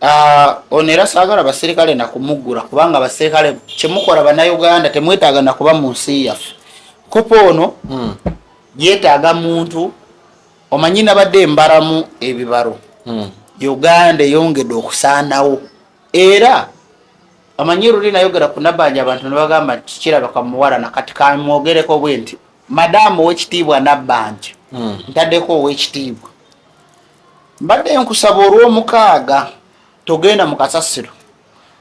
Ah, ono era saagala basirikale nakumuggula, kubanga abasirikale kyemukola Bannayuganda temwetaaga nakuba mu nsi yaffe. Kopa ono yeetaaga muntu omanyi, nabadde embalamu ebibalo, Uganda eyongedde okusaanawo. Era amanyi luli nayogera ku Nabbanja, abantu ne bagamba nti kirabika muwala, nakati kamwogereko bwe nti, madaamu owekitiibwa Nabbanja, ntaddeko owekitiibwa, mbadde nkusaba olw'omukaaga togenda mu kasasiro,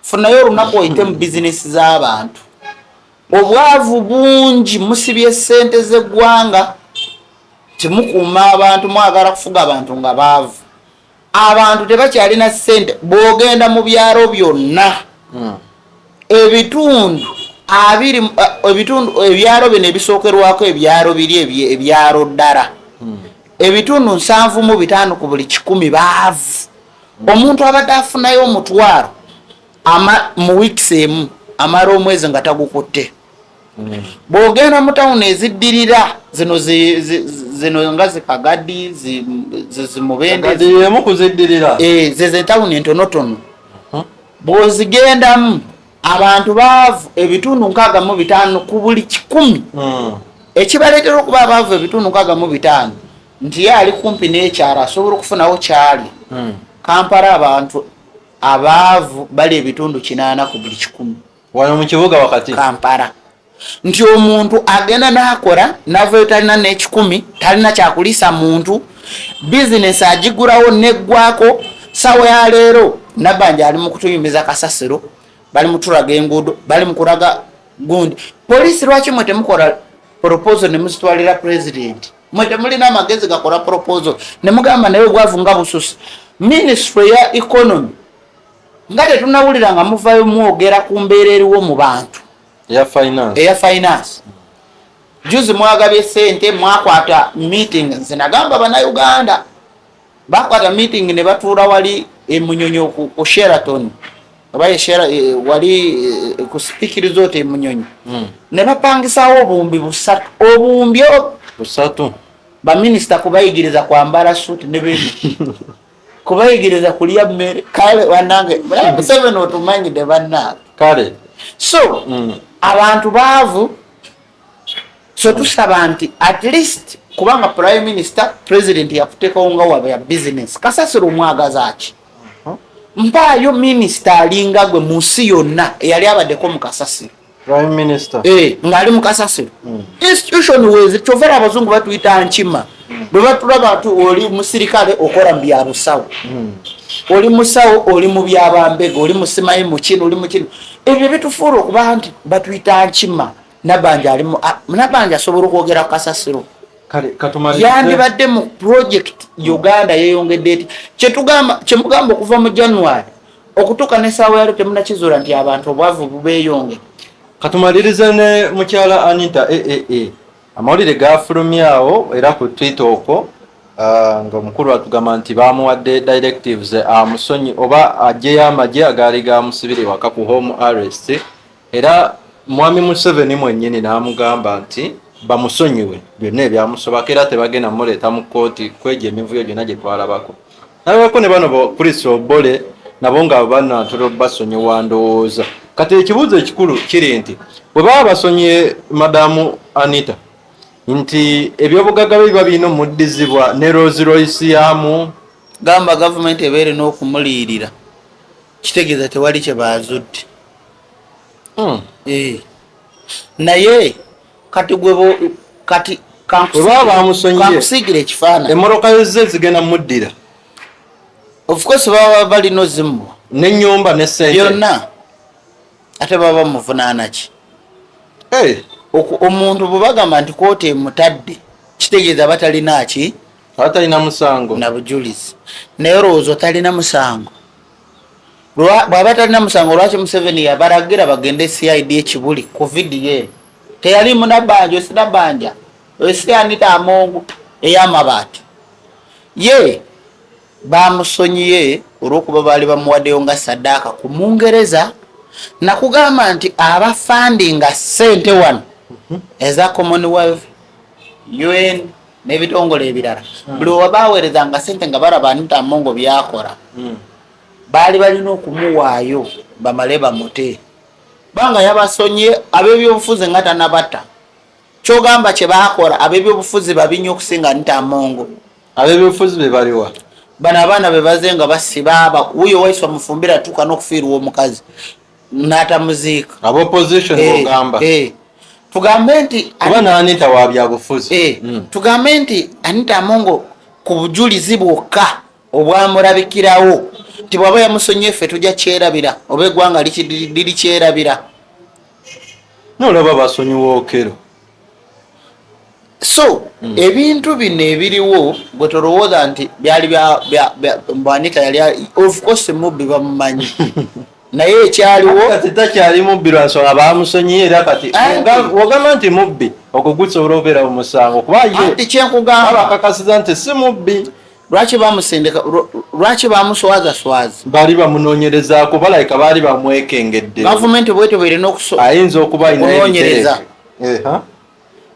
funayo olunaku oyite mu bizinesi z'abantu. Obwavu bungi, musibye sente z'eggwanga, temukuuma abantu, mwagala kufuga abantu nga baavu. Abantu tebakyalina sente. Bw'ogenda mu byalo byonna, ebitundu abiri, ebitundu ebyalo bino ebisookerwako, ebyalo biri ebyalo ddala, 75% ku buli 100 baavu. Omuntu abadde afunayo 10,000 mu weeks emu, amala omwezi nga tagukutte. Bw'ogenda mu tawuni eziddirira zino, zino nga zikagadi, zimubende. Kagadi emu kuziddirira. Eh, ze tawuni entonotono, bw'ozigendamu abantu baavu 65% ku buli 100. Ekibaleetera okuba abaavu 65% nti ye ali kumpi n'ekyalo asobola okufunawo kyali. Kampala abantu abaavu bali 80% ku buli 100. Wano mu kibuga wakati. Kampala, nti omuntu agenda n'akola navayo talina n'ekikumi, talina kyakulisa muntu, bizinesi agigulawo neggwako. Sawa ya leero Nabbanja ali mu kutuyumiza kasasiro, bali mutulaga enguudo, bali mu kulaga gundi. Poliisi, lwaki mwe temukola proposal ne muzitwalira president? Mwe temulina amagezi gakola proposal ne mugamba naye obwavu nga bususi? Ministry ya economy, nga tetunawulira nga muvayo mwogera ku mbeera eriwo mu bantu. Eya finance. Eya finance. Juzi mwagabye sente, mwakwata meeting. Nze nagamba Bannayuganda bakwata meeting ne batuula wali emunyonyo ku Sheraton oba wali ku Speke Resort emunyonyo, ne bapangisawo obuwumbi 300, obuwumbi 300. Baminisita kubayigiriza kwambala suuti ne bemu kubayigiriza kulya mmere. Kale bannange, Museveni otumanyidde bannange. Kale. So abantu baavu, so tusaba nti at least kubanga prime minister, president yakuteekawo nga waba ya business, kasasiro omwagaza ki? Mpaayo minisita alinga gwe mu nsi yonna eyali abaddeko mu kasasiro. Prime minister. Eh, ng'ali mu kasasiro. Institution wezi kyovera abazungu batuyita nkima. Bwe batulaba tu oli musirikale okola mu bya busawo, oli musawo, oli mu byabambega, oli musimayi mu kino, oli mu kino, ebyo bitufuula okuba nti batuyita nkima. Nabanja alimu, Nabanja asobola okwogera ku kasasiro? Kale katumalirize. Yandibadde mu project Uganda yeyongedde eti kyetugamba, kyemugamba okuva mu January okutuuka nesaawa yalo temunakizuula nti abantu obwavu bubeeyongedde. Katumalirize ne mukyala Anita aaa. Amawulire gafulumyawo era ku Twitter okwo, nga omukulu atugamba nti bamuwadde directives amusonyi oba aggyeyo amagye agaali gamusibira ewaka ku home arrest, era mwami Museveni mwennyini n'amugamba nti bamusonyiwe byonna ebyamusobako era tebagenda muleeta mu kkooti kwegyo emivuyo gyonna gye twalabako. Nalabako ne bano bo Chris Obole nabo nga banatera basonyiwa ndowooza. Kati ekibuuzo ekikulu kiri nti bwe baba basonyiye madamu Anita, nti ebyobugagga bye biba birina omuddizibwa ne Rolls Royce yamu? Gamba gavumenti eba erina okumuliyirira, kitegeeza tewali kye bazudde. Eh. Naye kati gwe kati Bwe baba bamusonyiye, kankusiigira ekifaananyi. Emmotoka ze zigenda muddira? Of course baba balina ozimuwa. N'ennyumba ne ssente. Byonna. Ate baba bamuvunaana ki? Hey. Omuntu bwe bagamba nti kooti emutadde, kitegeeza batalina ki? Batalina musango. Na bujulizi. Naye olowooza otalina musango, bw'aba talina musango, lwaki Museveni yabalagira bagende CID ekibuli ku vidiyo eno? Teyali munabbanja, osinabbanja esi Anita Amongo ey'amabaati. Ye bamusonyiye olw'okuba baali bamuwaddeyo nga saddaaka ku Mungereza. Nakugamba nti abafandinga ssente wano eza Commonwealth, UN n'ebitongole ebirala, buli webabaweerezanga ssente nga balaba Anita Amongo byakola, baali balina okumuwaayo bamale bamute, banga yabasonye ab'ebyobufuzi nga tanabata. Kyogamba kye bakola ab'ebyobufuzi babi nnyo okusinga Anita Amongo? Ab'ebyobufuzi be baliwa? Bano abaana be baze nga basiba aba wuyo Waiswa Mufumbira atuuka n'okufiirwa omukazi n'atamuziika. Aba opposition? Bogamba? Eh. Tugambe nti Kuba n'Anita wa byabufuzi. Eh, tugambe nti Anita Amongo ku bujulizi bwokka obwamulabikirawo nti bw'aba yamusonyiye, ffe tujja kyerabira oba eggwanga lirikyerabira. Nolaba basonyiwa Okello. So ebintu bino ebiriwo, gwe tolowooza nti byali mbu Anita yali, of course mubbi bamumanyi, naye ekyaliwo Kati takyali mubbi lwansonga bamusonyiye, era kati wogamba nti mubbi, ogwo gusobola obeera omusango kuba ye Anti kyenkugamba, babakakasiza nti si mubbi. Lwaki bamusindika? Lwaki bamuswaza swaza? Baali bamunoonyerezaako, balabika baali bamwekengedde. Gavumenti bwetyo bwerina Ayinza okuba alina okunoonyereza. ebitereke.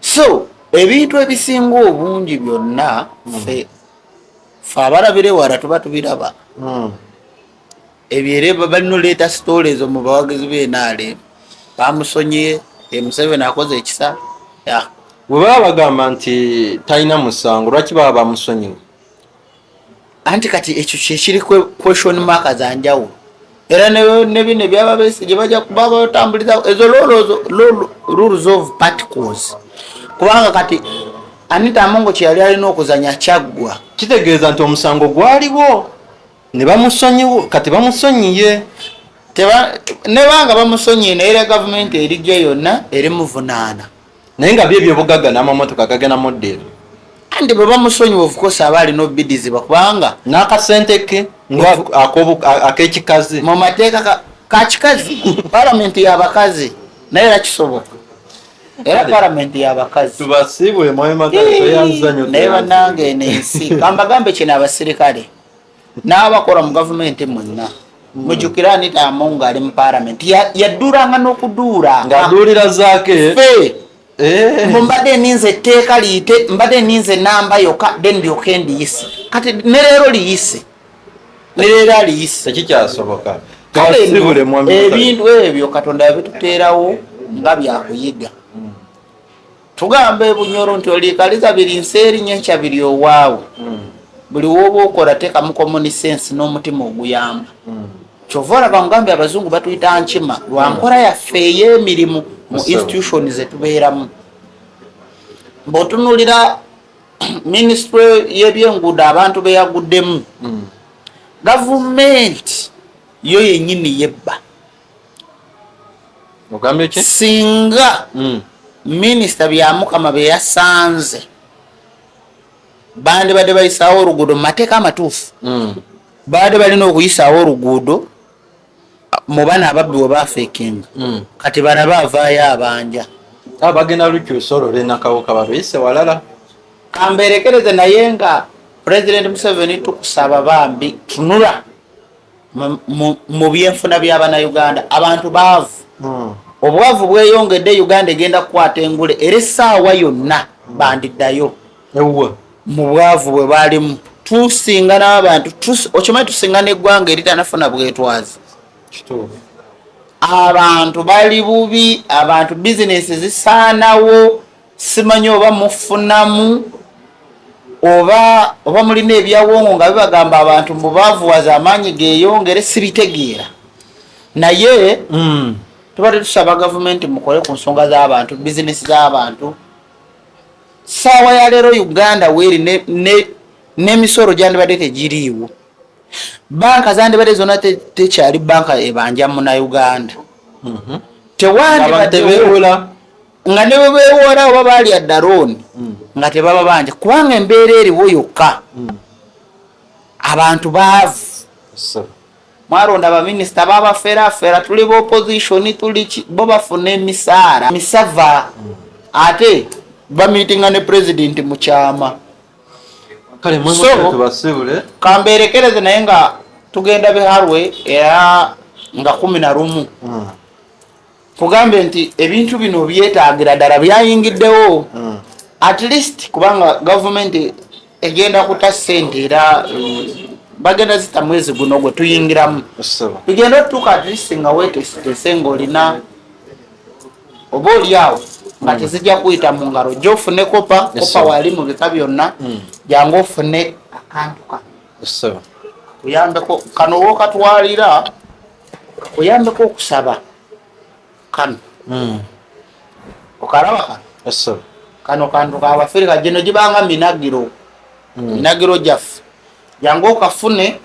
So ebintu ebisinga obungi byonna ffe ffe abalabira ewala tuba tubiraba. Ebyo era balina oleeta story ezo mu bawagizi b'NRM, bamusonyiye, Museveni akoze ekisa. Ya. Bwe baba bagamba nti talina musango, lwaki baba bamusonyiwe? Anti kati ekyo kyekiri question mark zanjawulo, era ne bino ebyaba Besigye bajja kuba batambuliza ezo rules of particles, kubanga kati Anita Amongo kyeyali alina okuzanya kyaggwa. Kitegeeza nti omusango gwaliwo ne bamusonyiwa, kati bamusonyiye. Nebanga bamusonyiye, naye era gavumenti erijja yonna erimuvunaana. Naye nga byo ebyobugagga n'amamotoka gagenda muddira. Andi bwe bamusonyiwa, of course aba alina obidizibwa kubanga N'akasente ke nga ak'ekikazi. Mu mateeka kakikazi, palamenti y'abakazi, naye era kisoboka, era palamenti y'abakazi. Tubasiibwe, mwami Magala, toyanza nnyo. Naye bannange, eno ensi, kambagambe kino, abasirikale n'abakola mu gavumenti mwenna, mujjukire Anita Among ali mu palamenti yaddulanga n'okuduula. Ng'aduulira zaake. Ffe mbu mbadde ninze etteeka liyite, mbadde ninze namba yokka, then ndyoke ndiyise. Kati ne leero liyise, ne leero aliyise. Tekikyasoboka. Kale nno, Tubasiibule, mwami Magala. Ebintu ebyo Katonda yabituteerawo nga byakuyiga. Tugamba ebunyoro nti oliikaliza biri nsi erinnya enkya biri owaawe. Buli woba okola, teekamu common sense n'omutima oguyamba. Kyova olaba ngambye abazungu batuyita nkima lwa nkola yaffe ey'emirimu mu institution zetubeeramu. Bw'otunuulira minisitule y'ebyenguudo, abantu beyaguddemu, gavumenti yo yennyini yebba. Ogambye ki? Singa minisita Byamukama bye yasanze bandibadde bayisaawo oluguudo mu mateeka amatuufu, baadde balina okuyisaawo oluguudo mu bano ababbi we bafeekinga. Kati balabe avaayo abanja. Ah, bagenda lukyusa olwo lwenakawuka baluyise walala. Kamberekereze, naye nga President Museveni, tukusaba bambi tunula mu byenfuna by'abannayuganda. Abantu baavu, obwavu bweyongedde, Uganda egenda kukwata engule, era essaawa yonna bandiddayo Ewuwe. Mu bwavu bwe balimu, tusinga n'abantu okimanyi tusinga n'eggwanga eritanafuna bwetwazi. Kituufu. Abantu bali bubi, abantu bizinesi zisaanawo. Simanyi oba mufunamu oba mulina ebyawongo nga bibagamba abantu mubaavuwaza amaanyi geeyongere, sibitegeera, naye tubadde tusaba gavumenti mukole ku nsonga z'abantu, bizinesi z'abantu. Saawa ya leero Uganda weeri n'emisolo gyandibadde tegiriiwo, banka zandibadde zonna tekyali banka ebanja munauganda. Tewandibaddewo Tebeewola. Nga ne bwe beewola oba baalya ddarooni nga tebaba banja, kubanga embeera eriwo yokka, abantu baavu. Mwalonda baminisita babaferafera, tuli ba opposition, tuli ki, bo bafuna emisaala misava, ate bamiitinga ne president mu kyama. Kale mwe tubasiibule. Kamberekereze, naye nga tugenda Biharwe era nga 11. Kugambe nti ebintu bino byetaagira ddala byayingiddewo, at least kubanga gavumenti egenda kuta ssente, era bagenda zita mwezi guno gwe tuyingiramu. Tugenda otutuuka at least nga weteeseteese, ng'olina oba oli awo nga tezijja kuyita mu ngalo. Jja ofune copper. Copper wali mu bika byonna. Jangu ofune akantu kano kuyambeko, kano wookatwalira kakuyambeko okusaba. Kano okalaba kano? Kano kantu kabafirika, gino gibanga minagiro, minagiro gyaffe. Jangu okafune,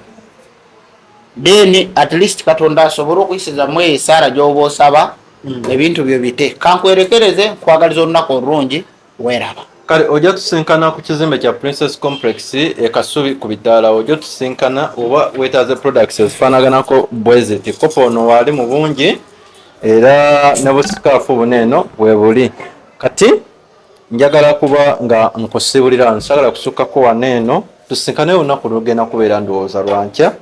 then at least Katonda asobole okuyisizamu eyo esaara gyoba osaba. Ebintu byo bite kankwerekereze, nkwagaliza olunaku olulungi, weeraba. Kale ojja tusinkana ku kizimbe kya Princess Complex e Kasubi ku bitaala. Ojja tusinkana oba weetaaze products ezifaanaganako bwe ziti. Kopa ono waali mu bungi, era ne busikaafu buno eno bwe buli. Kati njagala kuba nga nkusibulira, nsagala kusukkako wano eno. Tusinkane olunaku lugenda kubeera ndowooza lwankya.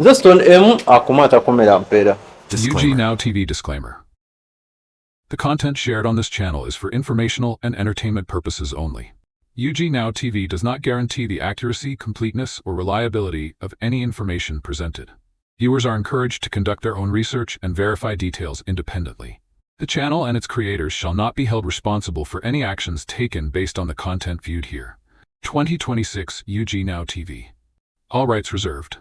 Nze Stone M akuma atakumira mpeera. UG Now TV disclaimer. The content shared on this channel is for informational and entertainment purposes only. UG Now TV does not guarantee the accuracy, completeness, or reliability of any information presented. Viewers are encouraged to conduct their own research and verify details independently. The channel and its creators shall not be held responsible for any actions taken based on the content viewed here. 2026 UG Now TV. All rights reserved.